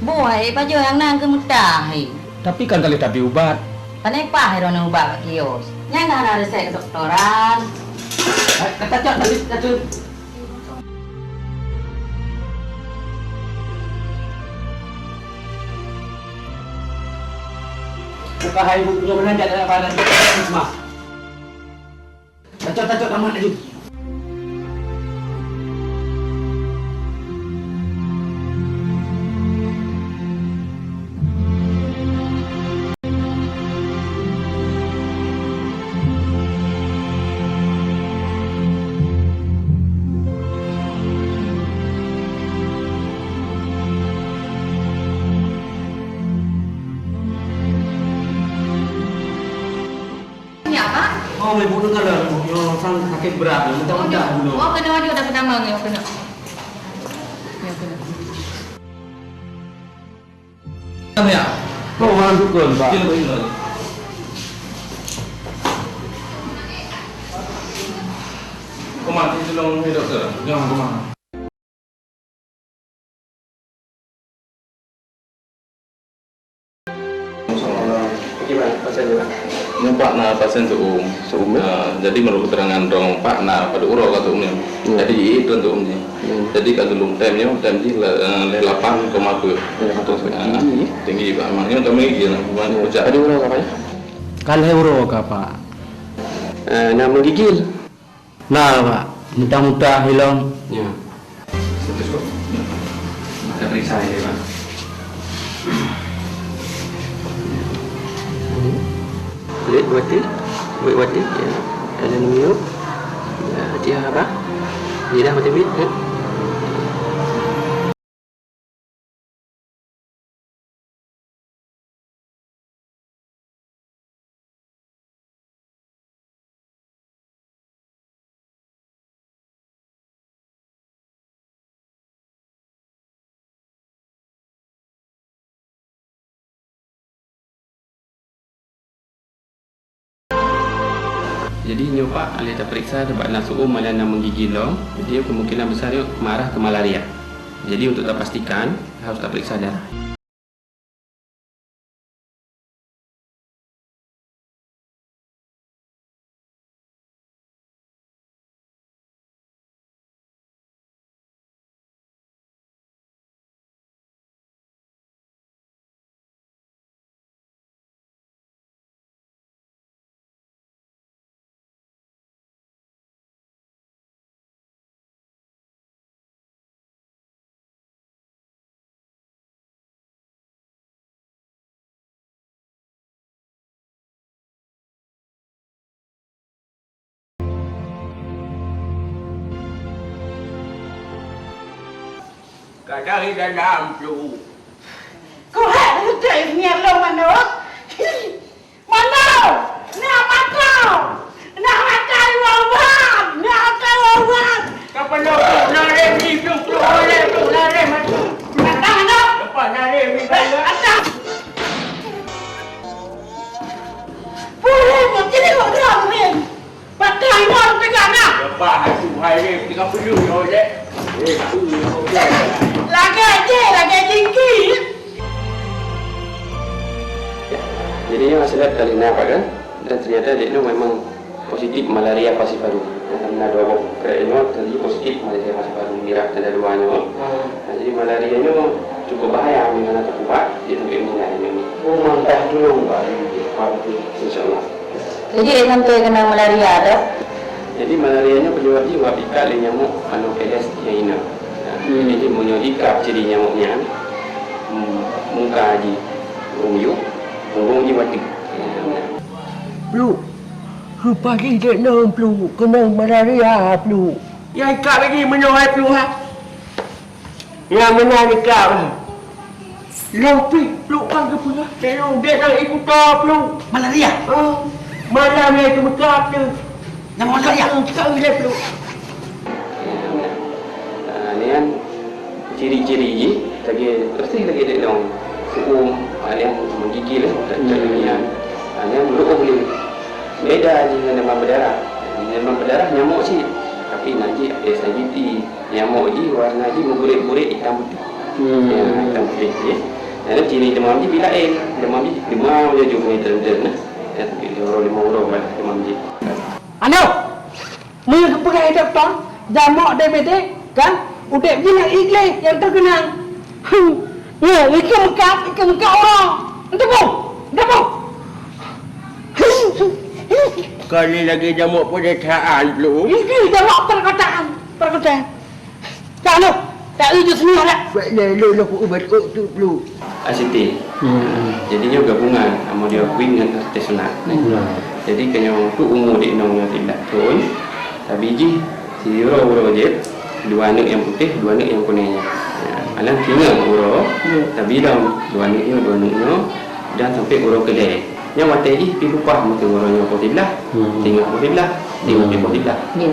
Bu, hai, pajoh nyang na keu meuta, hai. Tapi kan ka lheueh tabri ubat. Pane paih droeneuh ubat bak kios. Nyan ka hana resep kedokteran. Hai, kata cok tadi, tadi. Buka hai bu, nyoe meunan jak dalam badan. Tacok, tacok, tamat laju. Nyak, Pak? Oh, ibu dengar lah, Bu. Yo, sang sakit berat, minta Oh, minta dok. Dulu. Oh, kena wajib dah pertama ni, kena. Ya, kena. Kami ya. Oh, orang dukun, Pak. Sila, sila. Kemana sih tolong ni, doktor? Jangan kemana. Bagaimana pasien ni, Pak? Nyoe Pak na pasien seu'uem. Seu'uem, ya? Ah, jadi meunurot keterangan droe Pak na padub uroe ka seu'uem nyoe. Ya. Jadi ié droe seu'uem jih. Ya. Jadi ka geulom tem nyoe, tem jih le-, eh, lhèe lapan koma peuet. Lhèe lapan koma peuet. Ah, tinggi, ya? Tinggi Pak. Memang nyoe kami gigi lah, memang pucak. Padub uroe ka, Pak, ya? Ka lhèe uroe ka, Pak. Eh, na menggigil. Na, Pak. Muntah-muntah ilong. Ya. Betul, Pak. Maka periksa ya, Pak. Kulit batin, kulit batin, ya. Ada minum. Ya, hati apa? Lidah mata bit, ya. Jadi nyoe Pak, lé taperiksa bak na su'um malah na menggigil lom. Jadi kemungkinan besar nyoe mengarah ke malaria. Jadi untuk tapastikan, harus taperiksa darah. Ka dari dalam tu. Kau hai beutôi ngieng lôn manoe. Manoe, na mata, na mata iwan, na mata iwan. Kapalo tu, na rem ni tu, tu rem tu, na rem tu. Mata manoe. Apa na rem ni? Mata. Boleh, jadi orang ni. Patah ngon teuga na. Lepas tu hai lé tiga puluh nyoe lé. Lagèe jih, lagèe jingki. Jadi nyoe hasil kali na Pak kan? Dan ternyata dek nyoe memang positif malaria fasi paru. Nah, na dua boh. Kira nyoe tadi positif malaria fasi paru, mirah tanda dua nyoe. Nah, jadi malaria nyoe cukup bahaya, memang ada ubat, dia sampai meninggal nyoe. Oh, mantap dulu, Pak. Insya Allah. Jadi, eh, sampai kena malaria, Dok? Jadi, malaria nyoe penyebab jih wak pikat lé nyamuk Anopheles cyanina. Hmm. Jadi, meunyoe jikab ciri nyamuk nyan, hmm, muka jih ruyup, ureueng jih watèe. Pluk, keupah jih jeuet nong, Pluk, keunong malaria, Pluk. Nyang ikab lagèe meunyoe hai Pluk, ha? Nyang meunan ikab. Lôn pih Pluk kan geupeugah, lôn udép lam ié kuto Pluk. Malaria? Oh, malam nyan teumeukab teuh. Nyang malaria? Oh, sekali lé Pluk. Ah, nyan ciri-ciri jih lagèe persis lagèe dek nong. Su'um, ah, nyan menggigil, eh, hmm, nyan. Ah, nyan meuruôh lé. Beda jih ngon demam berdarah. Demam berdarah nyamuk cit, tapi na jih ada S I V T. Nyamuk jih warna jih meuburet-buret itam putih. Hmm. Ya, itam putih jih. Lalu ciri demam jih bila laén. Demam jih demam je jeuet ngon teureun-teureun nah. Ya, tapi lima uroe, lima uroe malah demam jih. Anu, meunyoe geupeugah lé dokto, jamok D B D, kan? Udép jih nyang igleh nyang teukeunang. Hmm. Ya, ikeu meukab, ikeu meukab uroe. Enteupu, enteupu. Kali lagèe jamok peudesaan, Pluk. Ini jamok perkotaan, perkotaan. Ka lôn, ka lôn jeuet seumiah dak? Bèk lé lôn, lôn keu ubat ôk tu, Pluk. A C T. Hmm. Jadi nyoe gabungan amodiakuin ngon artesunat. Hmm. Jadi keu nyoe tu umu dek nong nyoe tiga thôn, tapi jih sidroe uroe jeuet, dua aneuk nyang putéh, dua aneuk nyang kunéng nyan. Ya, aneuk singoh uroe, hmm, tapi dong dua aneuk nyoe, dua aneuk nyoe, dan sampai uroe keudeh. Nyang watèe jih pih lupa mungken uroe nyoe poh siblaih, hmm, singoh poh siblaih, singoh pih poh siblaih. Ya.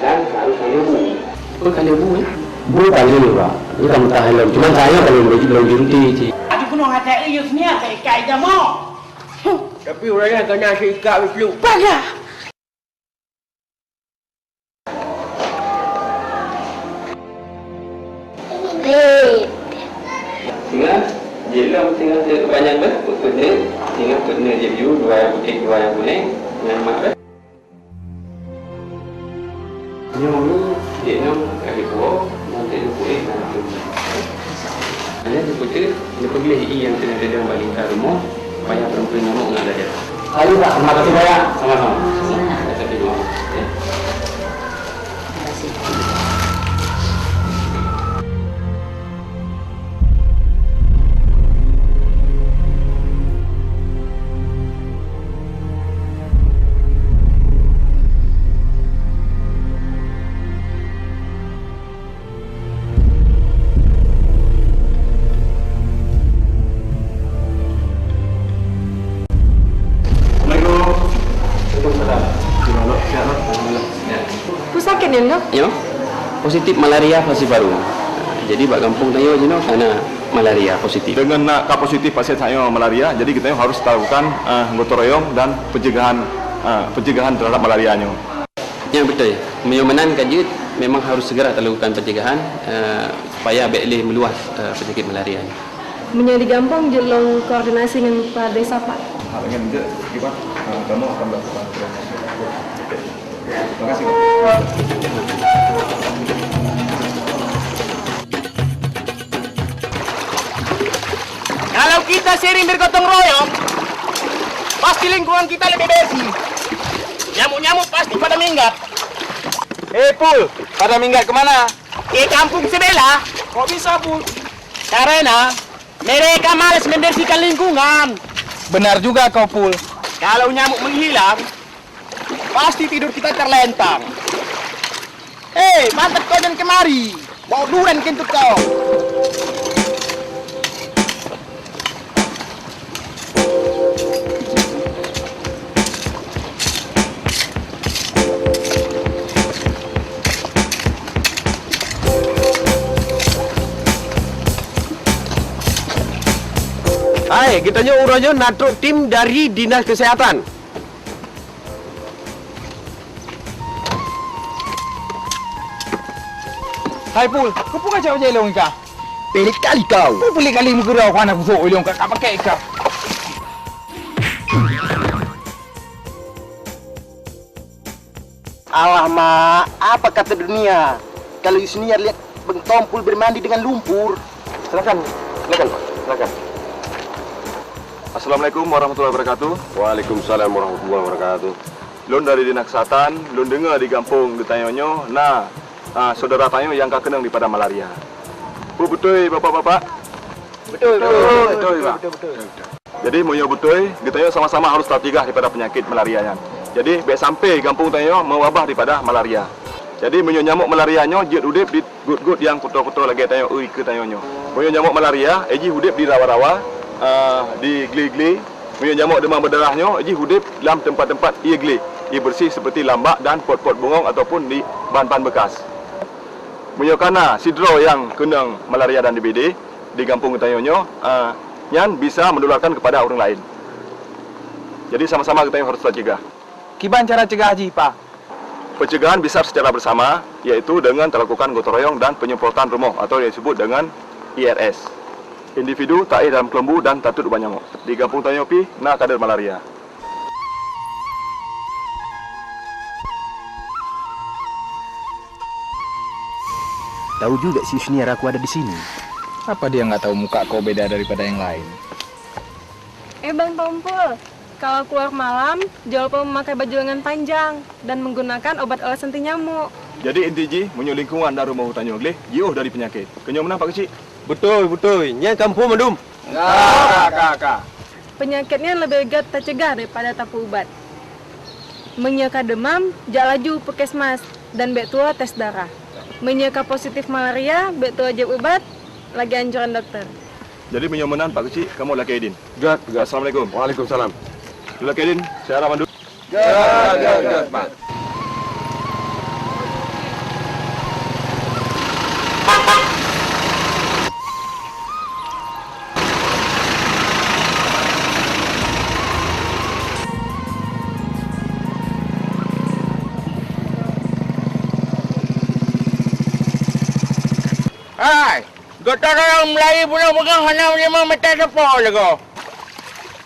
Dan harus kali bu. Peue kali bu, ya? Bu kali, Pak. Ini kan mutah helm. Cuman saya kalau lagi belum berhenti sih. Aduh, keunoe hati eu sini, saya ikat jama. Tapi orang yang kena saya ikat betul. Payah. Singa, jilom singa banyak beh, putih ni. Singa putih ni je biru, dua yang putih, dua yang kuning, dengan mak beh. Nyoe ni, dek nyoe ka dipuwoe, ngon dek nyoe kueh na tu. Hanya diputéh, dipeugleh ie nyang teungoh teudeung bak lingka rumoh, supaya peureumpui nyamok ngon lada. Ayo, Pak, terima kasih banyak. Sama-sama. Terima kasih. Assalamualaikum. Waalaikumsalam. Gimana? Sehat, Pak? Alhamdulillah. Sehat. Peue sakét nyan, Dok? Nyoe, positif malaria fasi paru. Jadi, bak gampông tanyoe jinoe kana malaria positif. Deungon na ka positif pasien tanyoe malaria, jadi geutanyoe harus talakukan, eh, gotong royong dan pencegahan ah, pencegahan terhadap malaria nyoe. Nyan beutôi. Meunyoe meunan ka jeuet, memang harus segera talakukan pencegahan, eh, supaya bék lé meuluah, eh, penyakit malaria nyoe. Meunyoe di gampông jeuet lôn koordinasi ngon kepala desa, Pak. Ah, dengan jeuet, Iwan, ah, kamu akan melakukan koordinasi. Terima kasih, Pak. Kalau kita sering bergotong royong, pasti lingkungan kita lebih bersih. Nyamuk-nyamuk pasti pada minggat. Eh, Pul, pada minggat ke mana? Ke kampung sebelah. Kok bisa, Pul? Karena mereka malas membersihkan lingkungan. Benar juga kau, Pul. Kalau nyamuk menghilang, pasti tidur kita terlentang. Eh, mantap kau dan kemari. Bau duren kentut kau. Hai, geutanyoe uroe nyoe na trok tim dari Dinas Kesehatan. Hai Pul, keupeue kacau jai lôn ka? Pelik kali kau. Pelik kali meugeurau ka na kusok lôn ka, ka pakai ka. Alah, Mak, apa kata dunia kalau Yusniar lihat Bang Tompul bermandi dengan lumpur? Silakan, silakan, Pak, silakan. Assalamualaikum warahmatullahi wabarakatuh. Waalaikumsalam warahmatullahi wabarakatuh. Lôn dari Dinas Kesehatan, lôn deungoe di gampông geutanyoe nyoe na, ah, syedara tanyoe nyang ka keunong dipada malaria. Peue beutôi, Bapak-bapak? Beutôi, beutôi, beutôi, beutôi, Pak. Beutôi, beutôi, beutôi. Jadi, meunyoe beutôi, geutanyoe sama-sama harôh tacegah daripada peunyakét malaria nyan. Jadi, bék sampoe gampông tanyoe meuwabah daripada malaria. Jadi, meunyoe nyamok malaria nyoe jeuet udeb di got-got nyang kuto-kuto lagée tanyoe eu ikeue tanyoe nyoe. Meunyoe nyamok malaria, eh jih udeb di rawa-rawa, eh, di glé-glé. Meunyoe nyamok deumam beudarah nyoe, eh jih udeb lam teumpat-teumpat ié glé, ié beureuséh seperti lam bak dan pot-pot bungong ataupun di ban-ban beukas. Meunyoe ka na sidroe nyang keunong malaria dan D B D, di gampông geutanyoe nyoe, ah, nyan bisa menularkan kepada ureuëng laén. Jadi, sama-sama geutanyoe harôh tacegah. Kiban cara cegah jih, Pa? Pencegahan bisa secara bersama, yaitu dengan talakukan gotong royong dan penyemprotan rumoh atau yang disebut dengan I R S. Individu taéh dalam keulombu dan tatot ubat nyamok. Di gampông tanyoe pih na kader malaria. Tahu juga si Yusniar aku ada di sini. Apa dia nggak tahu muka kau beda daripada yang lain? Eh, Bang Tompul, kalau keluar malam, jangan lupa memakai baju lengan panjang dan menggunakan obat oles anti nyamuk. Jadi inti jih, meunyoe lingkungan dan rumoh tanyoe gleh, jiôh dari peunyakét. Keunyoe meunan, Pak Keuchik? Beutôi, beutôi. Nyan kampung mandum. Ka, ka, ka, ka. Peunyakét nyan leubeh gét tacegah daripada tapeuubat. Meunyoe ka deumam, jak laju puskesmas dan bék tuwoe tes darah. Meunyoe ka positif malaria, bék tuwoe jieb ubat lagée anjuran dokto. Jadi meunyoe meunan, Pak Keuchik, kamoe lakée idin. Gét, gét. Assalamualaikum. Waalaikumsalam. Lakée idin, syedara mandum. Gét, gét, gét, Mat. Hai, gata orang mulai bunoe peugah hana meunyoe mita sapo lagoe.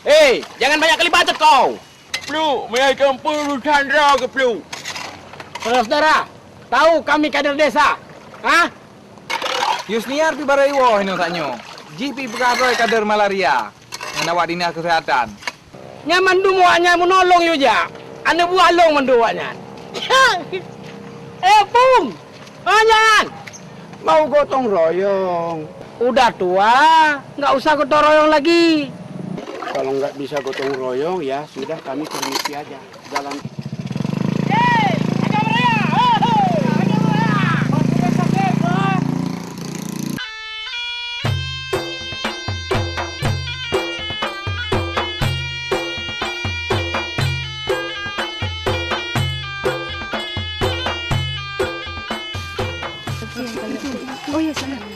Hei, jangan banyak kali bacot kau. Pluek, meunan keumpul urusan droe geupluek. Saudara-saudara, tahu kami kader desa? Hah? Yusniar pi barô iwoe inoe tanyoe. Jih pi peugah droe kader malaria ngon awak dinas kesehatan. Nyan mandum awak nyan meunolong yue jak. Aneuk buah lôn mandum awak nyan. Eh, Pung! Oh, nyan! Mau gotong royong. Udah tua, nggak usah gotong royong lagi. Kalau nggak bisa gotong royong, ya sudah, kami permisi aja. Jalan.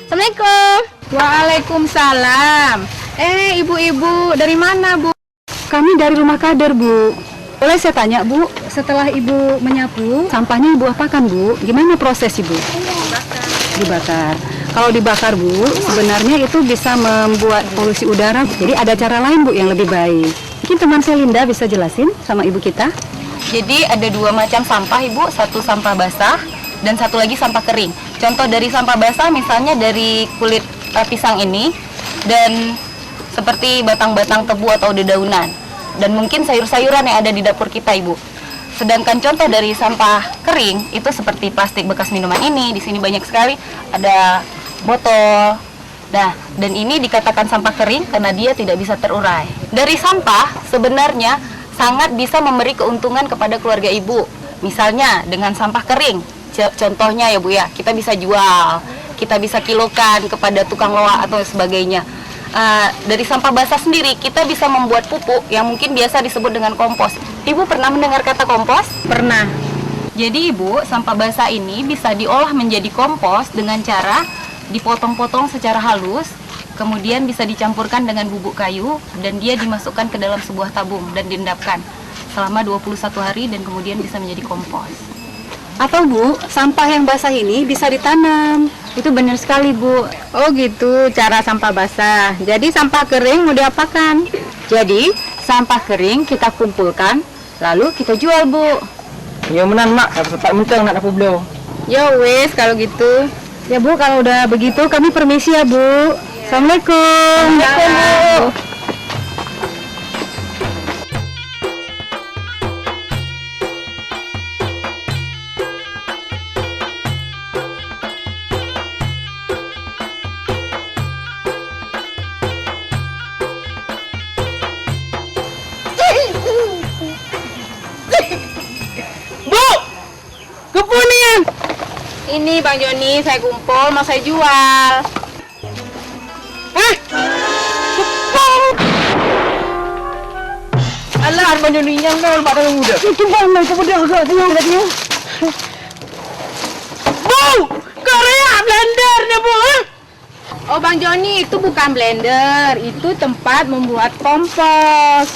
Assalamualaikum. Waalaikumsalam. Eh, ibu-ibu, dari mana, Bu? Kami dari rumah kader, Bu. Boleh saya tanya, Bu, setelah Ibu menyapu, sampahnya Ibu apakan, Bu? Gimana proses, Ibu? Dibakar. Kalau dibakar, Bu, sebenarnya itu bisa membuat polusi udara. Jadi ada cara lain, Bu, yang lebih baik. Mungkin teman saya Linda bisa jelasin sama Ibu kita. Jadi ada dua macam sampah, Ibu. Satu sampah basah dan satu lagi sampah kering. Contoh dari sampah basah misalnya dari kulit, eh, pisang ini dan seperti batang-batang tebu atau dedaunan. Dan mungkin sayur-sayuran yang ada di dapur kita, Ibu. Sedangkan contoh dari sampah kering itu seperti plastik bekas minuman ini, di sini banyak sekali ada botol. Nah, dan ini dikatakan sampah kering karena dia tidak bisa terurai. Dari sampah sebenarnya sangat bisa memberi keuntungan kepada keluarga Ibu. Misalnya dengan sampah kering, co-, contohnya ya, Bu, ya, kita bisa jual, kita bisa kilokan kepada tukang loak atau sebagainya. Eh, dari sampah basah sendiri kita bisa membuat pupuk yang mungkin biasa disebut dengan kompos. Ibu pernah mendengar kata kompos? Pernah. Jadi, Ibu, sampah basah ini bisa diolah menjadi kompos dengan cara dipotong-potong secara halus, kemudian bisa dicampurkan dengan bubuk kayu dan dia dimasukkan ke dalam sebuah tabung dan diendapkan selama dua puluh satu hari dan kemudian bisa menjadi kompos. Atau, Bu, sampah yang basah ini bisa ditanam. Itu benar sekali, Bu. Oh gitu, cara sampah basah. Jadi sampah kering mau diapakan? Jadi, sampah kering kita kumpulkan, lalu kita jual, Bu. Nyoe meunan, Mak, ka seutôt mantong nak tapubloe. Ya wes, kalau gitu. Ya, Bu, kalau udah begitu, kami permisi ya, Bu. Assalamualaikum. Waalaikumsalam. Bu! Keupeue nyan? Ini, Bang Joni, saya kumpul, mau saya jual. Hah? Alah, Bang Joni, nyang nol bak dalam muda. Itu bang, kau bodoh agak tengok kat dia. Bu! Kau reak blender ni, Bu, eh? Oh, Bang Joni, itu bukan blender, itu tempat membuat kompos.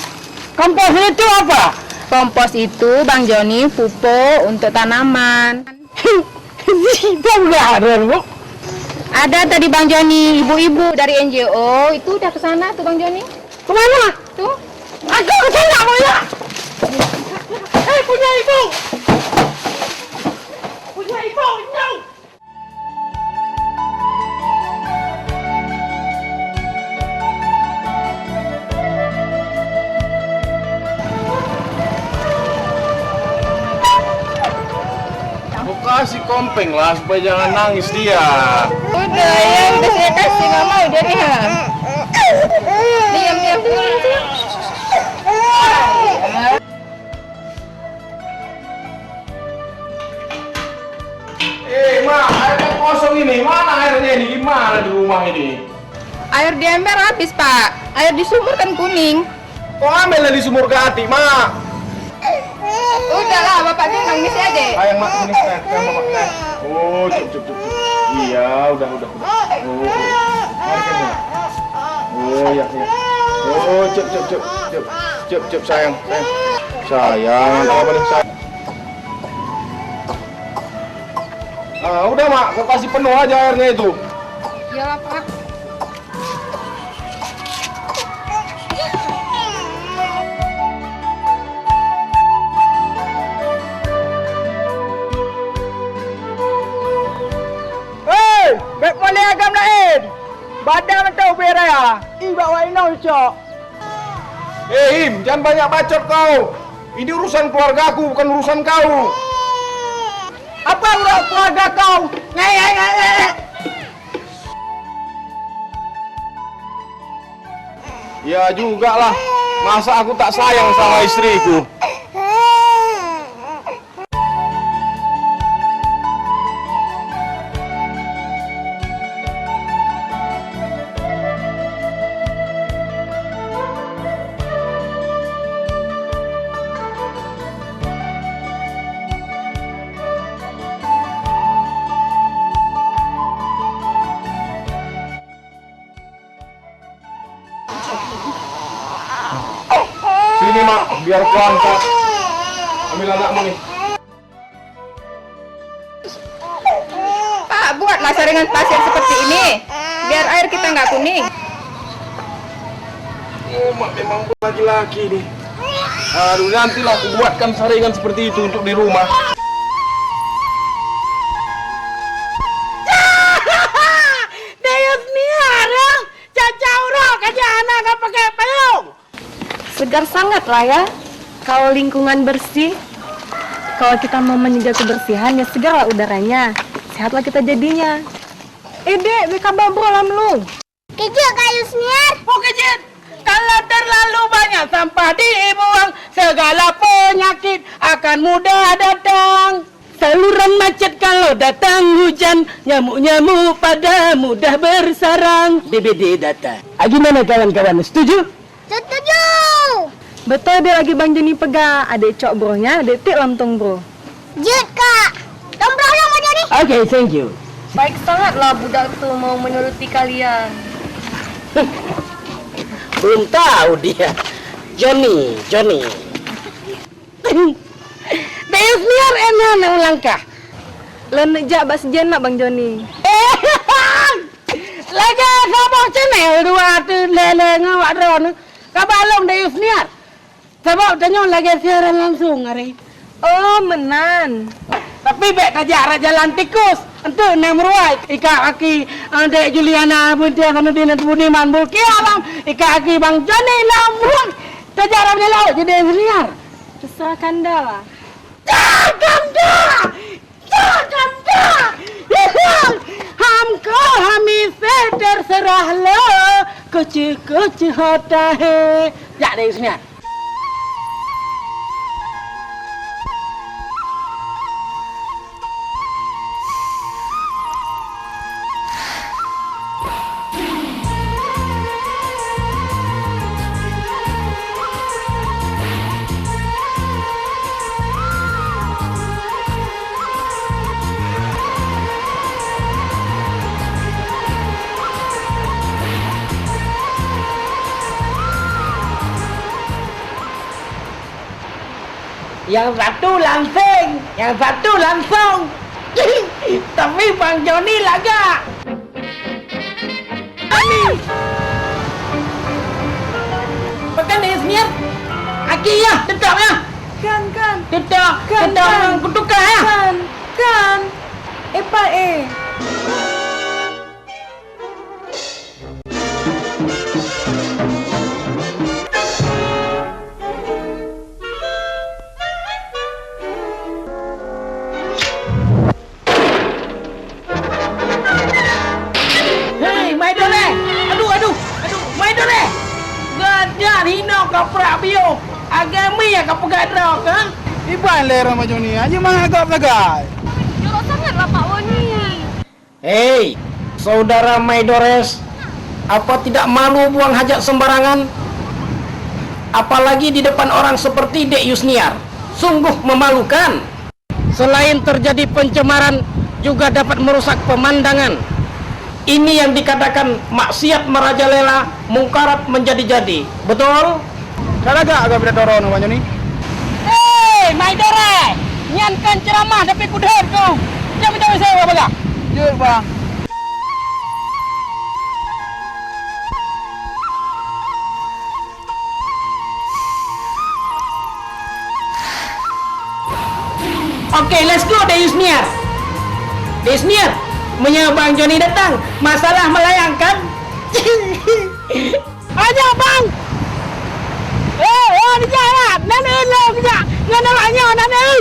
Kompos itu apa? Kompos itu, Bang Joni, pupuk untuk tanaman. Itu enggak ada, Bu. Ada tadi Bang Joni, ibu-ibu dari N G O, itu udah ke sana tuh, Bang Joni. Ke mana? Tuh. Aku ke sana, Bu, ya. Eh, punya ibu. Punya ibu, no. Kau kasih kompeng lah supaya jangan nangis dia. Udah, ya, udah saya kasih, nggak mau dia, ya. Diam, diam, diam, diam. Eh, Mak, air kan kosong ini. Mana airnya ini? Gimana di rumah ini? Air di ember habis, Pak. Air di sumur kan kuning. Kok ambil dari sumur ke hati, Mak? Udahlah, Bapak jangan nangis ya, Dek. Sayang, Mak, sini, sayang. Sayang, Bapak, sayang. Oh, cep, cep, cep, cep. Iya, udah, udah, udah. Oh, oh. Mari, sayang. Oh, ya, ya. Oh, cep, cep, cep, cep. Cep, cep, sayang, sayang. Sayang, apa nih, sayang? Ah, udah, Mak, kau kasih penuh aja airnya itu. Iyalah, Pak. Hei, bèk molek agam laén! Badan mantong ubé raya, i bak wak inong cok. Eh, Im, jangan banyak bacot kau. Ini urusan keluargaku, bukan urusan kau. Apa urusan keluarga kau? Ngek, ngek, ngek, ngek. Ya juga lah, masa aku tak sayang sama istriku? Sini, Mak, biar kuangkat. Pak, buatlah saringan pasir seperti ini, biar air kita nggak kuning. Oh, mak memang laki-laki ni. Aduh, nantilah aku buatkan saringan seperti itu untuk di rumah. Dayus niar, ya? Caca uroe ka jih hana ka pakai payong. Segar sangat lah ya, kalau lingkungan bersih. Kalau kita mau menjaga kebersihan, ya segarlah udaranya. Sehatlah kita jadinya. Eh, Dek, beu kaba broe lam lôn. Keujeuet ka Yusniar? Oh, keujeuet. Kalau terlalu banyak sampah dibuang, segala penyakit akan mudah datang. Saluran macet kalau datang hujan, nyamuk-nyamuk pada mudah bersarang. B B D datang. Ah, gimana kawan-kawan, setuju? Setuju! Beutôi deh lagèe Bang Joni peugah, adék cok broh nyan, adék tiek lam tong broh. Jeuet, Kak! Tong broh lom, Bang Joni! Oke, thank you. Baik sangatlah budak tu mau menuruti kalian. Belum tahu dia. Joni, Joni. Dayus niar énan u langkah. Lôn neuk jak bak sijen mak Bang Joni. Lagèe saboh channel dua tu lé-lé ngon awak droeneuh. Ka balong Dayus niar. Sabab tanyoe lagèe siaran langsung hari. Oh, meunan. Tapi bèk tajak rot jalan tikus. Enteuk na meuruai, ikak aki, eh, Dek Juliana, Binti Hasanuddin, Budiman, Bulki Alam, ikak aki Bang Joni Lam Ruang. Tajak rot jalan jadi engineer. Terserah kanda lah. Cah ganda! Cah ganda! Hamko hamise terserah lo, kece-kece hota he. Jak deh Yusniar. Nyang satu langseng, nyang satu langsong. Tapi Bang Joni lagak. Ani. Pekan deh Yusniar. Aki ya, tetap ya. Kan, kan. Tetap, kan, tetap kan. Kutukar ya. Kan, kan. Epa eh. Hei, Maidore! Aduh, aduh, aduh, Maidore! Gajah hino ka prak biôh, agami ka peugah droe ka? Iban lé Ramadhani, aja mangat gob sagai. Jorok sangat lah Pak Woni. Hei, saudara Maidores, apa tidak malu buang hajat sembarangan? Apalagi di depan orang seperti Dek Yusniar. Sungguh memalukan. Selain terjadi pencemaran, juga dapat merusak pemandangan. Ini yang dikatakan maksiat merajalela, mungkarat menjadi-jadi. Betul? Ka lagak agak beda toro nyoe, Bang Joni. Hei, Maidore! Nyan kan ceramah tapi kudhon kau. Jom, jom, saya bagah. Jeuet, Bang. Oke, let's go, Dek Yusniar. Dek Yusniar, meunyoe Bang Joni datang, masalah melayang kan? Ayo, Bang! Eh, eh, dijak lah! Nan eu lom jak! Ngon awak nyoe, nan eu!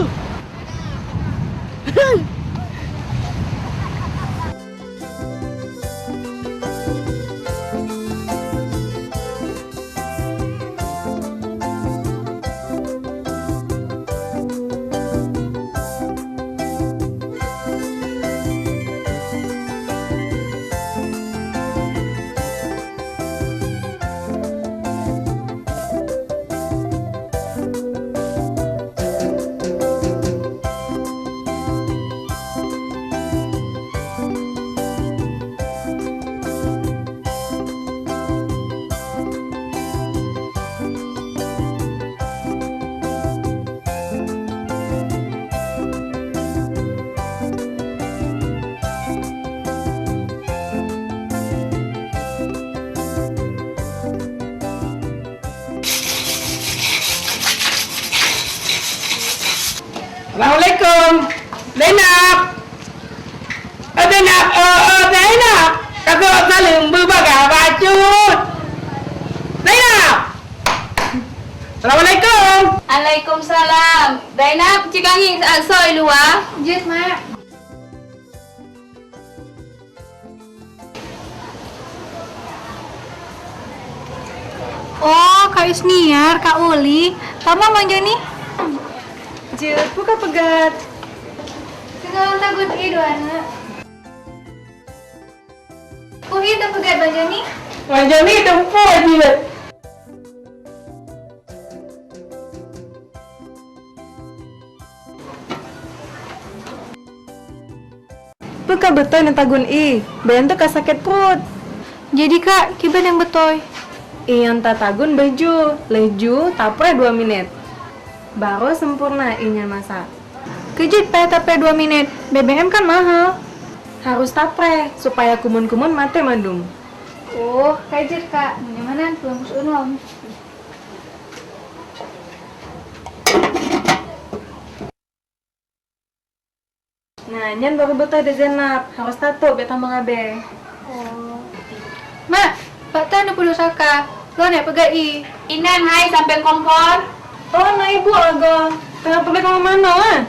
Assalamualaikum. Zainab. Oh, Zainab. Oh, oh, Zainab. Kakak salim beubagah bacut. Zainab. Assalamualaikum. Waalaikumsalam. Zainab, ci kangieng asoe luwa. Jeuet, Mak. Oh, Kak Yusniar, Kak Uli, tamong Bang Joni? Jeuet, peue ka peugöt? Teungoh tagut ie dua aneuk. Peue ie tapeugöt Bang Joni? Bang Joni teumpeue jeuet. Peue ka beutôi neutagun ie, bèe nyan ka sakét pruet. Jadi, Kak, kiban nyang beutôi? Ie nyang tatagun beuh ju, lheuh ju tapreh dua minèt. Barô sempurna ie nyan masak. Keu jeuet payah tapreh dua minèt, B B M kan mahé. Harôh tapreh, supaya kumun-kumun maté mandum. Oh, ka jeuet, Kak. Meunyoe meunan, tulông peusiuroe lom. Nah, nyan barô beutôi deh Zainab, harôh tatôp bèk tamong abèe. Oh. Mak, bak tan neupeuduek saka, lôn nyan peugah ie. Inan hai sampoe kompor. Oh, na ibu lagoe. Teungoh peugléh kamoe manoe, ah?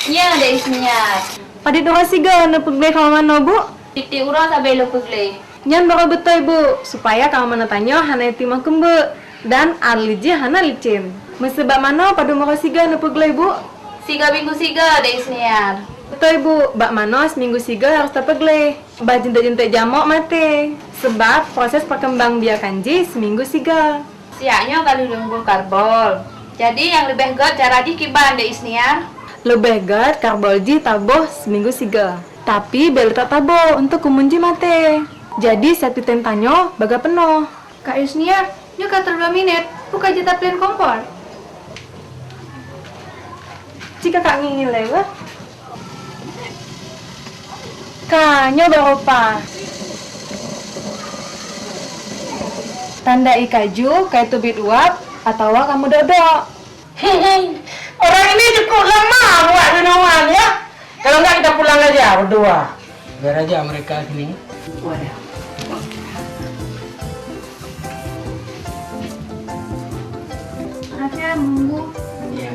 Nyoe, Dek Isniar. Padit uroe sigoe neupeugléh kamoe manoe, Bu? Tieb-tieb uroe sabe lôn peugléh. Nyan barô beutôi, Bu, supaya kamoe manoe tanyoe hana timoh keumbeuk dan aleuh jih hana licén. Meuseubab manoe padum uroe sigoe neupeugléh, Bu? Sigoe minggu sigoe, Dek Isniar. Beutôi, Bu, bak manoe siminggu sigoe harôh tapeugléh. Bah jeuntèk-jeuntèk jamok maté, seubab proses peukeumbangbiakan jih siminggu sigoe. Siyak nyoe ka lheueh lôn bôh karbol. Jadi, nyang leubeh göt cara jih kiban, Dek Isniar? Leubeh göt karbol jih tabôh siminggu sigoe. Tapi bèk leutak tabôh, eunteuk kumun jih maté. Jadi, siat piteng tanyoe bagaih peunoh. Kak Yusniar, nyoe ka trôh dua minèt, peue ka jeuet taplen kompor? Ci kakak ngieng-ngieng lé, wah. Ka, nyoe barô pas. Tanda ie ka ju, ka teubiet uap, atawa ka meudok-dok. Orang ini cukup lama buat renungan, ya. Kalau enggak, kita pulang aja berdua. Biar aja mereka sini. Waduh. Maaf ya, mengganggu. Iya.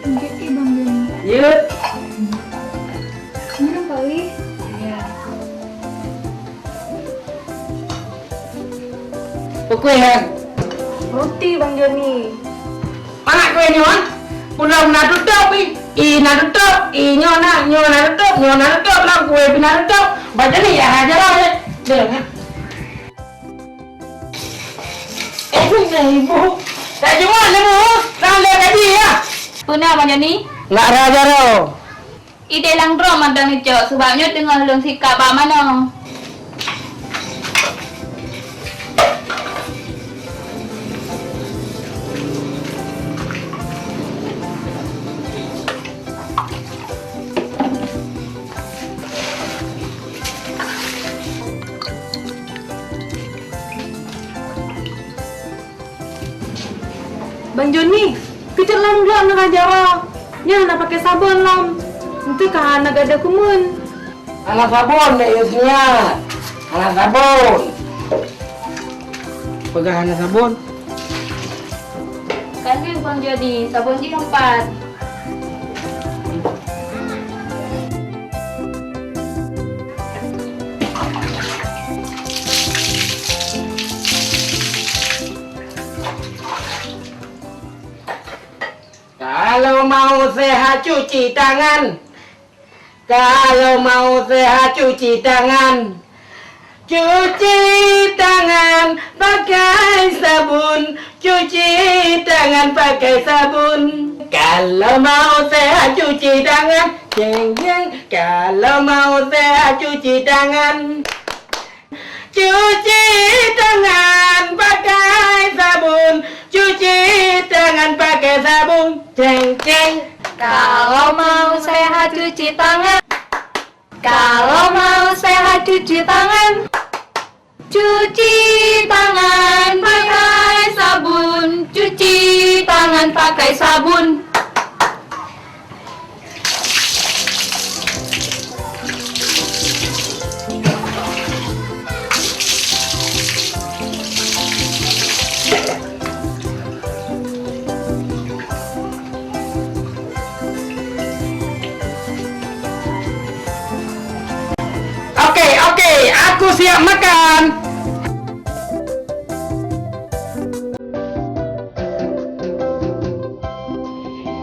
Lanjut, Ki, Bang Joni. Lanjut. Minum, Pak Wi. Iya. Peukueh, Han. Roti, Bang Joni. Mana kueh nyoe, Han? Ulôn na tutôp, ih. Ih na tutôp, ih nyoe na, nyoe na tutôp, nyoe na tutôp, lam kueh pih na tutôp. Bak Joni ya, ha, jalan, eh. Jalan, ha. Eh, ibu. Tak cuma, ibu. Nang dia tadi, ya. Peue na, Bang Joni? Nak raja roh. Idéh lam droe mantong neucok, sabab nyoe teungoh lôn sikap bak manoe. Bang Joni, keucok lom glok ngon ajaroe. Nyan hana pakai sabon lom. Eunteuk ka hana gada kumun. Hana sabon, Dek Yusnia. Hana sabon. Peugah hana sabon. Ka lheueh Bang Joni, sabon jih nyoe pat. Kalau mau sehat cuci tangan. Kalau mau sehat cuci tangan. Cuci tangan pakai sabun, cuci tangan pakai sabun. Kalau mau sehat cuci tangan, jeng jeng. Kalau mau sehat cuci tangan. Cuci tangan pakai sabun, cuci tangan pakai sabun, ceng ceng. Kalau mau sehat cuci tangan. Kalau mau sehat cuci tangan. Cuci tangan pakai sabun, cuci tangan. tangan pakai sabun. Oke, oke, aku siap makan.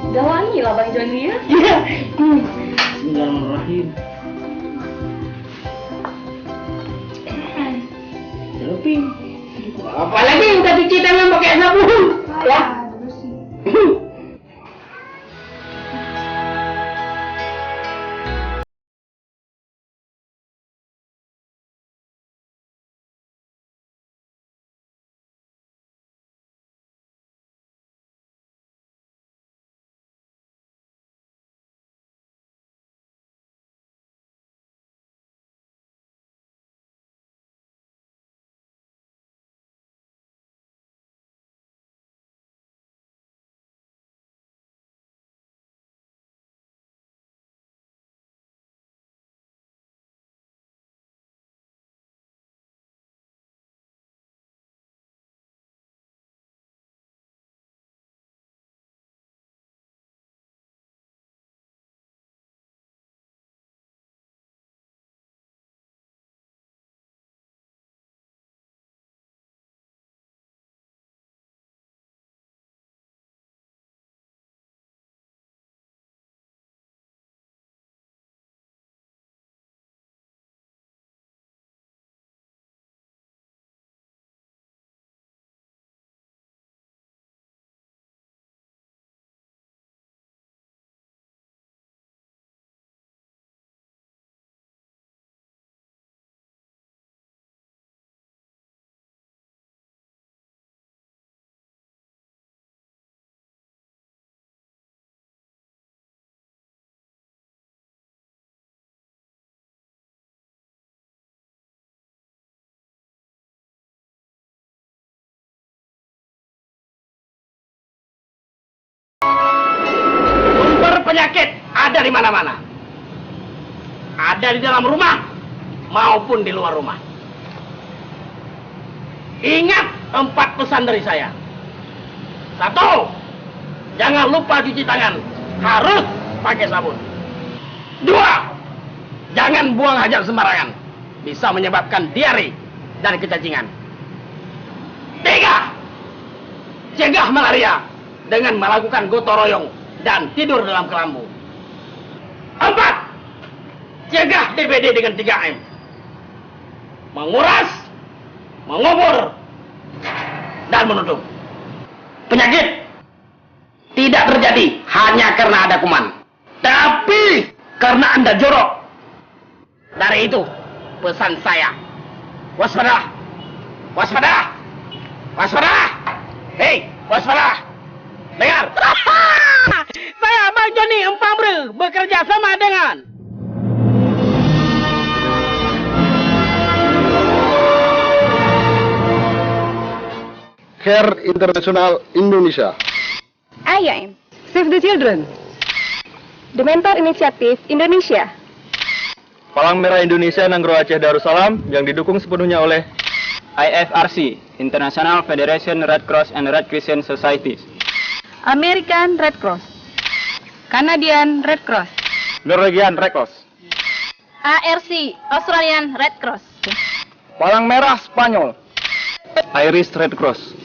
Dah wangi lah Bang Joni ya? Iya. Hmm. Bismillahirrahmanirrahim. Tapi apalagi udah cuci tangan pakai sabun. Ya. Sumber penyakit ada di mana-mana. Ada di dalam rumah maupun di luar rumah. Ingat empat pesan dari saya. Satu, jangan lupa cuci tangan, harus pakai sabun. Dua, jangan buang hajat sembarangan, bisa menyebabkan diare dan kecacingan. Tiga, cegah malaria dengan melakukan gotong royong dan tidur dalam kelambu. Empat, cegah D B D dengan tiga M. Menguras, mengubur, dan menutup. Penyakit tidak terjadi hanya karena ada kuman, tapi karena Anda jorok. Dari itu, pesan saya, waspada! Waspada! Waspada! Hei, waspada! Dengar! Saya Bang Joni Empang Breu bekerja sama dengan Care International Indonesia. I O M, Save the Children. Dementor Initiative Indonesia. Palang Merah Indonesia Nanggroe Aceh Darussalam yang didukung sepenuhnya oleh I F R C, International Federation Red Cross and Red Crescent Societies. American Red Cross. Canadian Red Cross. Norwegian Red Cross. A R C, Australian Red Cross. Palang Merah Spanyol. Irish Red Cross.